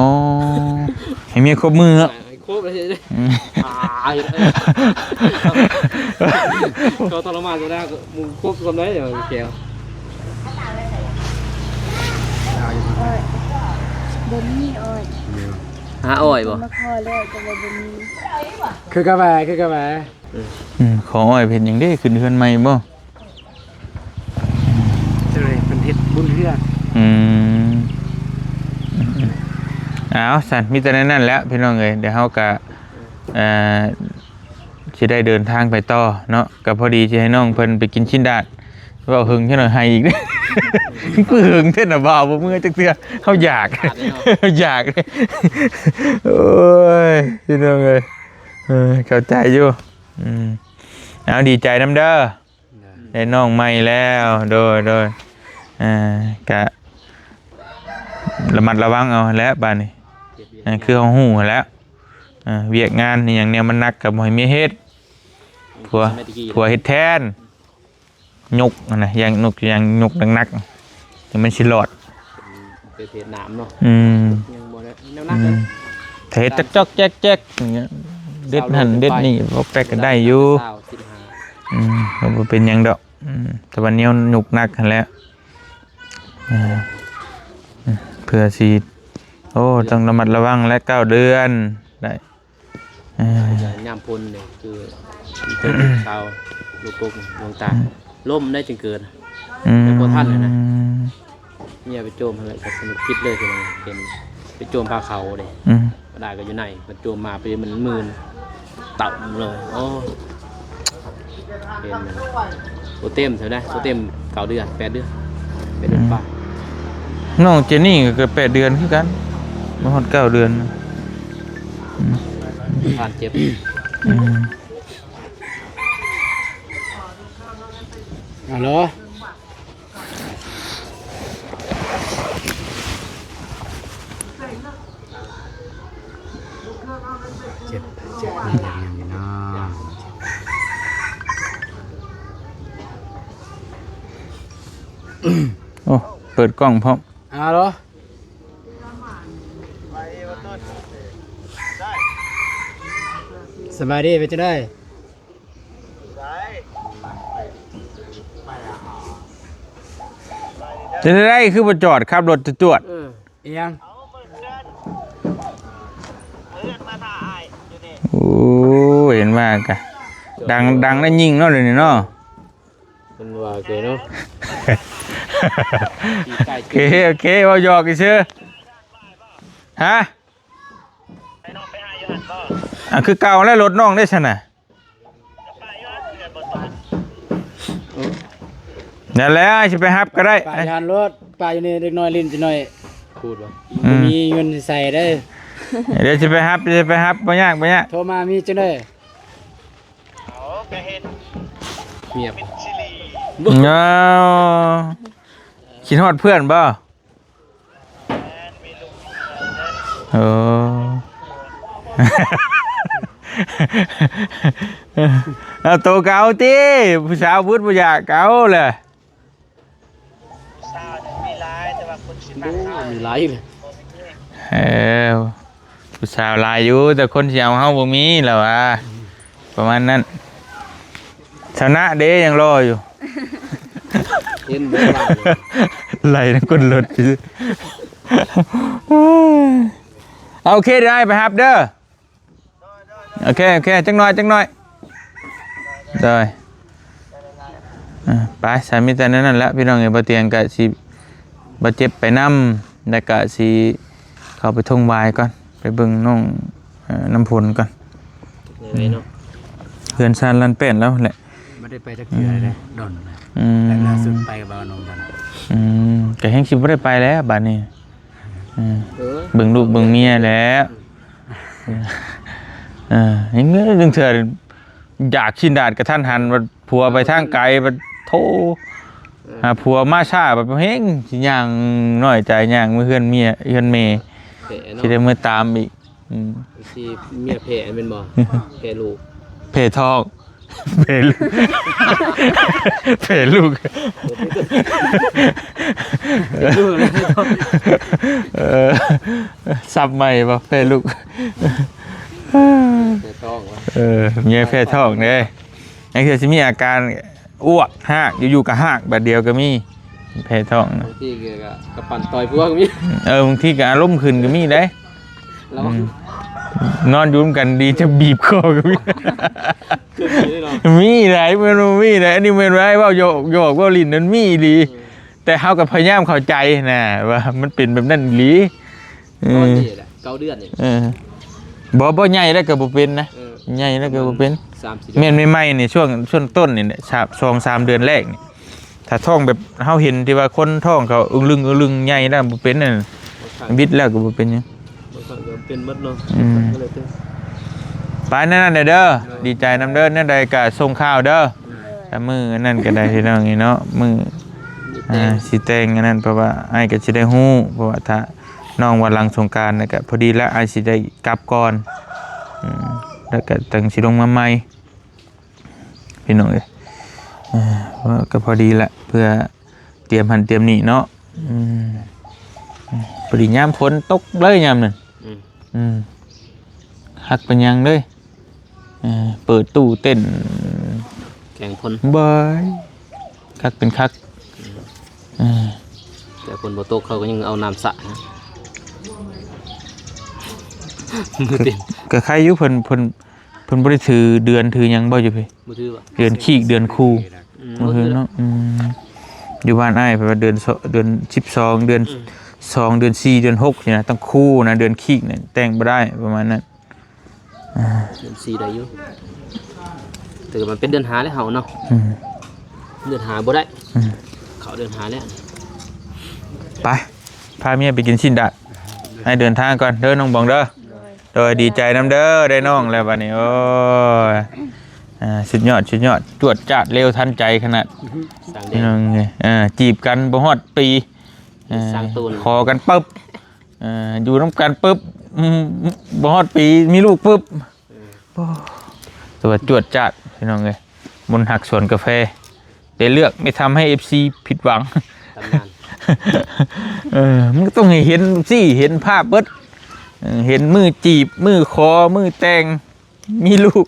ໃຫ້ເມຍຄົບມືເນາະ ໃຫ້ຄົບເລີຍ ອືມ ຕາຍເລີຍ ກໍທໍລະມານຢູ່ນະ ໝູ່ຄົບສ່ຳໃດແກ້ວ ໂອ້ຍ ບໍ່ມີອ້ອຍ ຫາອ້ອຍບໍ່? ມາຂໍແລ້ວກໍວ່າບໍ່ມີ ຄືກາແຟ ຄືກາແຟ ອືມ ອືມ ຂໍອ້ອຍເຮັດຫຍັງເດ້ ຂຶ້ນເຮືອນໃໝ່ບໍ່? ເພິ່ນເຮັດບຸນເຮືອນ ອືມ ເອົາຊັ້ນ ມີແຕ່ແນວນັ້ນແຫຼະພີ່ນ້ອງເອີຍ ດຽວເຮົາກະ ເອີ ຊິໄດ້ເດີນທາງໄປຕໍ່ເນາະ ກໍພໍດີຊິໃຫ້ນ້ອງເພິ່ນໄປກິນຊີ້ນດາດ ເວົ້າເຖິງຈັກໜ້ອຍໄຫ້ອີກ ຄືເຖິງແທ້ນະ ບ່າວບໍ່ເມືອຈັກເທື່ອ ເຮົາຢາກ ຢາກ ໂອ້ຍ ພີ່ນ້ອງເອີຍ ເອີ ເຂົ້າໃຈຢູ່ ອືມ ເອົາ ດີໃຈນຳເດີ ໄດ້ນ້ອງໃໝ່ແລ້ວ ໂດຍ ໂດຍ ເອີ ກະລະມັດລະວັງເອົາແຫຼະບາດນີ້ ເອີ ຄືເຮົາຮູ້ຫັ້ນແຫຼະ ເອີ ວຽກງານອີ່ຫຍັງແນວມັນໜັກກໍບໍ່ໃຫ້ເມຍເຮັດ ຜົວ ຜົວເຮັດແທນ ຍົກຫັ້ນນະ ຢ່າງຍົກ ຢ່າງຍົກໜັກໆ ຈັ່ງມັນຊິລອດ ເປັນເພດໜາມເນາະ ອືມ ຍັງບໍ່ໄດ້ແນວໜັກ ອືມ ເລີຍ ຖ້າເຮັດຈອກໆແຈກໆ ຢ່າງເงี้ຍ ເດັດຫັ້ນເດັດນີ້ ປອກແປກກໍໄດ້ຢູ່ ຊາວ ສິບຫ້າ ອືມ ກໍບໍ່ເປັນຫຍັງດອກ ອືມ ແຕ່ວ່າແນວຍົກໜັກຫັ້ນແຫຼະ ເອີ ເພື່ອຊິ ໂອ້ ຕ້ອງລະມັດລະວັງແຫຼະ ເກົ້າເດືອນໄດ້ ເອີ ຍາມຝົນນີ້ຄື ເປັນຊາວລູກກົກດວງຕາ ອືມ ລົ້ມໄດ້ຈຶ່ງເກີດ ອືມ ແຕ່ບໍ່ທັນນະ ເມຍໄປໂຈມຫັ້ນແຫຼະ ກໍສະໜຸກຄິດເລີຍ ເປັນ ເປັນໄປໂຈມພາເຂົາເດ້ ອືມ ປາດາກໍຢູ່ໃນ ມັນໂຈມມາໄປ ມັນມື່ນ ຕຳເລີຍ ໂອ້ ເປັນ ບໍ່ເຕັມເທົ່າໃດ ບໍ່ເຕັມເກົ້າເດືອນ ແປດເດືອນ ແປດເດືອນປາຍ ອືມ ນ້ອງເຈນນີ້ກໍເກີດແປດເດືອນຄືກັນ ບໍ່ຮອດເກົ້າເດືອນ ອືມ ຜ່ານເຈັບ ອືມ ອາໂຫຼ ເຈັບ ເຈັບ ເຈັບ ພີ່ນ້ອງ ໂອ້ ເປີດກ້ອງພ້ອມ ອາໂຫຼ. ສະບາຍດີ ເປັນຈັ່ງໃດ? ເປັນຈັ່ງໃດ ຄືບໍ່ຈອດ ຂັບລົດຈວດໆ? ເອີ ອີຫຍັງ? ໂອ້ ເຫັນວ່າກະ ດັງ ດັງໄດ້ຍິ່ງເນາະ ດຽວນີ້ເນາະ. ເພິ່ນວ່າເກເນາະ ໂອເຄ ໂອເຄ ເວົ້າຫຍອກຊື່ໆ. ຮະ? ອ່າ ຄືເກົ່າແລ້ວ ລົດນ້ອງເດ້ຊັ້ນນະ? ນັ້ນແຫຼະ ຊິໄປຮັບກໍໄດ້ ປະທານລົດ ປະຢູ່ນີ້ ເດັກນ້ອຍຫຼິ້ນຈັກໜ້ອຍ ຂູດບໍ່? ອືມ ບໍ່ມີເງິນໃສ່ເດ້. ດຽວຊິໄປຮັບ ດຽວຊິໄປຮັບ ບໍ່ຍາກ ບໍ່ຍາກ. ໂທມາ ມີຈັ່ງໃດ? ເອົາ ກໍເຮັດ ງຽບ ອ້າວ ຄິດຮອດເພື່ອນບໍ່? ເອີ ເອົາໂຕກໍເອົາຕິ ຜູ້ສາວພຸດບໍ່ຢາກກໍເອົາແຫຼະ. ຜູ້ສາວນີ້ມີຫຼາຍ ແຕ່ວ່າຄົນຊິມັກເຮົາ ມີຫຼາຍເລີຍ ບໍ່ມີ. ເອີ ຜູ້ສາວຫຼາຍຢູ່ ແຕ່ຄົນຊິເອົາເຮົາບໍ່ມີ ລາວວ່າ ປະມານນັ້ນ. ຊະນະເດ້ ຍັງລໍຢູ່ ເຫັນບໍ່ວ່າ ໄລ່ນຳກົ້ນລົດ. ເອົາ ໂອເຄ ດຽວອ້າຍໄປຮັບເດີ. ໂອເຄ ໂອເຄ ຈັກໜ້ອຍ ຈັກໜ້ອຍ ໂດຍ. ອ່າ ໄປ ສາ ມີແຕ່ແນວນັ້ນແຫຼະ ພີ່ນ້ອງເອີຍ. ບໍ່ຕຽງກະຊິບາດເຈັບໄປນຳ ແລ້ວກະຊິເຂົ້າໄປທົ່ງວາຍກ່ອນ ໄປເບິ່ງນ້ອງ ເອີ ນ້ຳຝົນກ່ອນ. ເຮືອນຊານລານແປ້ນລາວແຫຼະ ບໍ່ໄດ້ໄປຈັກເທື່ອເດ້ ດົນນະ. ອືມ ແຕ່ລ່າສຸດໄປກັບບ່າວໜອງດຳ. ອືມ ກະແຮ່ງຊິບໍ່ໄດ້ໄປແລ້ວບາດນີ້. ເອີ ເອີ ເບິ່ງລູກເບິ່ງເມຍແຫຼະ. ເອີ ຍັງເມື່ອ ລາງເທື່ອຢາກຊິນດາດກະທັນຫັນ ບັດຜົວໄປທາງໄກ ບັດໂທ ເອີ ຫາຜົວມາຊ້າ ບັດແຮ່ງຊິຍ່າງນ້ອຍໃຈ ຍ່າງເມືອເຮືອນເມຍ ເຮືອນແມ່ ແພ້ເນາະ ຊິໄດ້ເມືອຕາມອີກ. ອືມ ບາງທີເມຍແພ້ແມ່ນບໍ່? ແພ້ລູກ ແພ້ທ້ອງ ແພ້ລູກ ແພ້ລູກ ເອີ ສັບໃໝ່ບໍ່? ແພ້ລູກ ແພ້ທ້ອງ. ເອີ ເມຍແພ້ທ້ອງເດ້ ຍັງເທື່ອຊິມີອາການ ອວກ ຮາກ ຢູ່ໆກໍຮາກ ບາດດຽວກໍມີ ແພ້ທ້ອງນະ. ບາງທີກໍ ກໍປັ່ນຕ່ອຍພວກມີ. ເອີ ບາງທີກໍອາລົມຂຶ້ນກໍມີເດ້. ລະວັງ ອືມ ນອນຢູ່ນຳກັນດີຈະບີບຄໍກໍມີ. ຄືມີເນາະ ມີຫຼາຍ ແມ່ນບໍ່ມີຫຼາຍ. ອັນນີ້ແມ່ນວ່າເວົ້າຫຍອກ ຫຍອກ ເວົ້າຫຼິ້ນນັ້ນມີອີ່ຫຼີ. ເອີ ແຕ່ເຮົາກໍພະຍາຍາມເຂົ້າໃຈນະ ວ່າມັນເປັນແບບນັ້ນອີ່ຫຼີ. ເອີ ຕອນນີ້ແຫຼະ ເກົ້າເດືອນນີ້. ເອີ ບໍ່ ບໍ່ໃຫຍ່ແລ້ວກໍບໍ່ເປັນນະ. ເອີ ໃຫຍ່ແລ້ວກໍບໍ່ເປັນ. ສາມສີ່ເດືອນ ແມ່ນໃໝ່ໆນີ້ ຊ່ວງ ຊ່ວງຕົ້ນນີ້ແຫຼະ ສາມ ສອງສາມເດືອນແລກນີ້ ຖ້າທ້ອງແບບເຮົາເຫັນທີ່ວ່າຄົນທ້ອງເຂົາອຶງລຶງ ອຶງລຶງ ໃຫຍ່ແລ້ວບໍ່ເປັນນັ້ນ ບິດແລ້ວກໍບໍ່ເປັນຫຍັງ. ບາງຄັ້ງກໍເປັນໝົດເນາະ. ອືມ ກໍເລີຍເປັນ ໄປແນວນັ້ນແຫຼະເດີ. ໂດຍ ດີໃຈນຳເດີ. ແນວໃດກໍສົ່ງຂ່າວເດີ. ໂດຍ ຖ້າມື້ນັ້ນກໍໄດ້ ພີ່ນ້ອງນີ້ເນາະ ມື້ ມື້ແຕ່ງ ອ່າ ຊິແຕ່ງອັນນັ້ນ ເພາະວ່າອ້າຍກໍຊິໄດ້ຮູ້ ເພາະວ່າຖ້າ ນ້ອງວ່າຫຼັງສົງການນີ້ກະພໍດີລະ ອ້າຍຊິໄດ້ກັບກ່ອນ. ອືມ ແລ້ວກະຈັ່ງຊິລົງມາໃໝ່ ພີ່ນ້ອງເອີຍ. ເອີ ກໍພໍດີລະ ເພື່ອຕຽມຫັ້ນຕຽມນີ້ເນາະ. ອືມ ພໍດີຍາມຝົນຕົກເລີຍຍາມນັ້ນ. ອືມ ອືມ ຄັກປານຫຍັງເລີຍ. ເອີ ເປີດຕູ້ເຕັ້ນແຂ່ງຝົນ ບາຍ ຄັກເປັນຄັກ. ອືມ ເອີ ແຕ່ຝົນບໍ່ຕົກ ເຂົາກໍຍັງເອົານ້ຳສະນະ. ມືເຕັມ ກໍ ກໍໄຄຢູ່ ເພິ່ນ ເພິ່ນ ເພິ່ນບໍ່ໄດ້ຖືເດືອນຖືຫຍັງບໍ່ຢູ່ພີ້? ບໍ່ຖືຫວາ? ເດືອນຄີກ ເດືອນຄູ. ອືມ ບໍ່ຖືເນາະ. ອືມ ຢູ່ບ້ານອ້າຍເພິ່ນວ່າເດືອນ ເດືອນສິບສອງ ເດືອນ ອືມ ສອງ ເດືອນສີ່ ເດືອນຫົກນີ້ນະ ຕ້ອງຄູນະ. ເດືອນຄີກນີ້ແຕ່ງບໍ່ໄດ້ ປະມານນັ້ນ. ອ່າ ເດືອນສີ່ໄດ້ຢູ່ ແຕ່ມັນເປັນເດືອນຫ້າແລ້ວເຮົາເນາະ. ອືມ ເດືອນຫ້າບໍ່ໄດ້. ອືມ ເຂົ້າເດືອນຫ້າແລ້ວ. ໄປ ພາເມຍໄປກິນຊີ້ນດາດ. ໃຫ້ເດີນທາງກ່ອນເດີ ນ້ອງບອງເດີ. ໂດຍ ໂດຍ ດີໃຈນຳເດີ ໄດ້ນ້ອງແລ້ວບັດນີ້. ໂອ້ຍ ອ່າ ສຸດຍອດ ສຸດຍອດ ຈວດຈາດເລັວທັນໃຈຂະໜາດ. ສ້າງແດງ ພີ່ນ້ອງເອີຍ. ອ່າ ຈີບກັນບໍ່ຮອດປີ ເອີ ສ້າງໂຕນ ຂໍກັນປຶບ ເອີ ຢູ່ນຳກັນປຶບ ອືມ ບໍ່ຮອດປີມີລູກປຶບ. ເອີ ໂອ້ ແຕ່ວ່າຈວດຈາດ ພີ່ນ້ອງເອີຍ. ມົນຮັກສວນກາແຟ ໄດ້ເລືອກ ໄມ່ທຳໃຫ້ເອັຟຊີຜິດຫວັງ. ຕຳນານ ເອີ ມັນກໍຕ້ອງໃຫ້ເຫັນ ຊີ້ເຫັນພາບເບິດ. ເອີ ເຫັນມື້ຈີບ ມື້ຂໍ ມື້ແຕ່ງ. ມີລູກ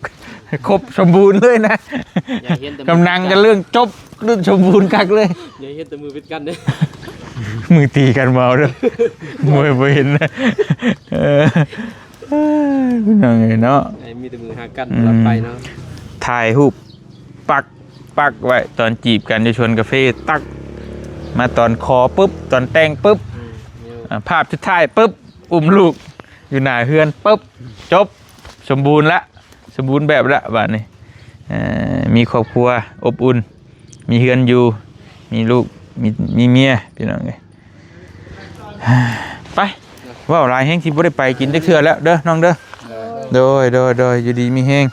ຄົບສົມບູນເລີຍນະ. ຢາກເຫັນແຕ່ ກຳນັ່ງກັນເລື່ອງຈົບ ເລື່ອງສົມບູນຄັກເລີຍ. ຢ່າເຫັນແຕ່ມືຜິດກັນເດ້ ມືຕີກັນບໍ່ເດີ ມວຍບໍ່ເຫັນນະ. ເອີ ພີ່ນ້ອງເອີຍເນາະ ໃຫ້ມີແຕ່ມືຮັກກັນ ອືມ ຕະຫຼອດໄປເນາະ. ຖ່າຍຮູບປັກ ປັກໄວ້ ຕອນຈີບກັນຢູ່ສວນກາເຟ ຕັກ ມາຕອນຂໍປຶບ ຕອນແຕ່ງປຶບ ອືມ ອາ ພາບສຸດທ້າຍປຶບ ອຸ້ມລູກຢູ່ໜ້າເຮືອນປຶບ ຈົບ ສົມບູນລະ ສົມບູນແບບລະບາດນີ້. ເອີ ມີຄອບຄົວອົບອຸ່ນ ມີເຮືອນຢູ່ ມີລູກ ມີ ມີເມຍ ພີ່ນ້ອງເອີຍ. ໄປ ເວົ້າຫຼາຍແຮງ ຊິບໍ່ໄດ້ໄປກິນຈັກເທື່ອແລ້ວເດີນ້ອງເດີ. ໂດຍ ໂດຍ ໂດຍ ຢູ່ດີມີແຮງ.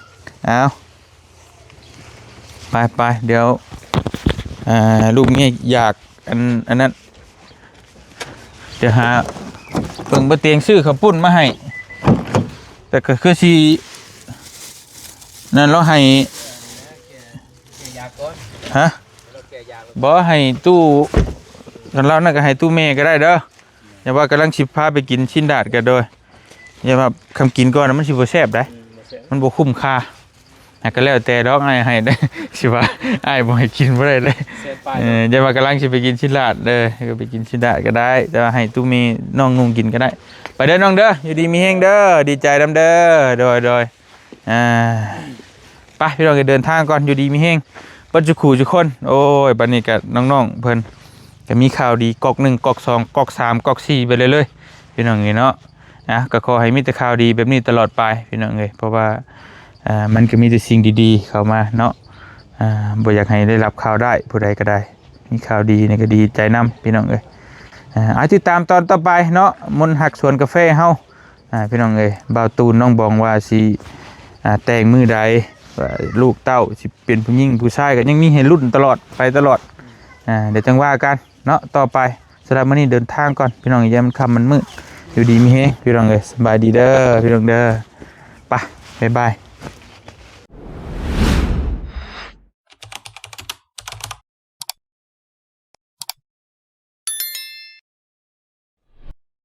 ເອົາ ໄປ ໄປ ດຽວ ອ່າ ລູກເມຍຢາກອັນ ອັນນັ້ນ ດຽວຫາເບິ່ງ ບໍ່ຕຽງຊື້ເຂົ້າປຸ້ນມາໃຫ້ ແຕ່ກໍຄືຊິນັ້ນ ລາວໃຫ້ ແກ້ຢາກກ່ອນ ຮະ ແກ້ຢາກ ບໍ່ ໃຫ້ຕູ້ ຄັນລາວນັ້ນກໍໃຫ້ຕູ້ແມ່ກໍໄດ້ເດີ. ຢ່າວ່າກຳລັງຊິພາໄປກິນຊີ້ນດາດກໍໂດຍ ຢ່າວ່າ ຄຳກິນກ່ອນນະ ມັນຊິບໍ່ແຊບໃດ ອືມ ບໍ່ແຊບ ມັນບໍ່ຄຸ້ມຄ່າ. ຫາກກໍແລ້ວແຕ່ດອກ ອ້າຍໃຫ້ໄດ້ ຊິວ່າອ້າຍບໍ່ໃຫ້ກິນບໍ່ໄດ້ເດ້. ແສນປາຍ ເອີ ເນາະ ຢ່າວ່າກຳລັງຊິໄປກິນຊີ້ນດາດເດີ ກໍໄປກິນຊີ້ນດາດກໍໄດ້ ແຕ່ວ່າໃຫ້ຕູ້ແມ່ນ້ອງນຸ່ງກິນກໍໄດ້. ໄປເດີນ້ອງເດີ ຢູ່ດີມີແຮງເດີ ດີໃຈນຳເດີ. ໂດຍ ໂດຍ ອ່າ ໄປ ພີ່ນ້ອງ ເດີນທາງກ່ອນ ຢູ່ດີມີແຮງເບິດສູ່ຄູ່ສູ່ຄົນ. ໂອ້ຍ ບັດນີ້ກໍນ້ອງໆເພິ່ນກໍມີຂ່າວດີ ກອກໜຶ່ງ ກອກສອງ ກອກສາມ ກອກສີ່ໄປເລື້ອຍໆ ພີ່ນ້ອງເອີຍເນາະ. ອ່າ ກໍຂໍໃຫ້ມີແຕ່ຂ່າວດີແບບນີ້ຕະຫຼອດໄປ ພີ່ນ້ອງເອີຍ ເພາະວ່າ ອ່າ ມັນກໍມີແຕ່ສິ່ງດີໆເຂົ້າມາເນາະ. ອ່າ ບໍ່ຢາກໃຫ້ໄດ້ຮັບຂ່າວຮ້າຍຜູ້ໃດກໍໄດ້ ມີຂ່າວດີນີ້ກໍດີໃຈນຳ ພີ່ນ້ອງເອີຍ. ອ່າ ຕິດຕາມຕອນຕໍ່ໄປເນາະ ມົນຮັກສວນກາແຟເຮົາ. ອ່າ ພີ່ນ້ອງເອີຍ ບ່າວຕູນ ນ້ອງບອງວ່າຊິ ອ່າ ແຕ່ງມື້ໃດ ວ່າລູກເຕົ້າຊິເປັນຜູ້ຍິງຜູ້ຊາຍ ກໍຍັງມີໃຫ້ລຸ້ນຕະຫຼອດ ໄປຕະຫຼອດ. ອ່າ ດຽວຈັ່ງວ່າກັນເນາະ ຕໍ່ໄປ. ສຳລັບມື້ນີ້ເດີນທາງກ່ອນ ພີ່ນ້ອງ ຢ່າມັນຄ່ຳມັນມືດ ຢູ່ດີມີແຮງ ພີ່ນ້ອງເອີຍ. ສະບາຍດີເດີ ພີ່ນ້ອງເດີ ໄປ ບາຍບາຍ.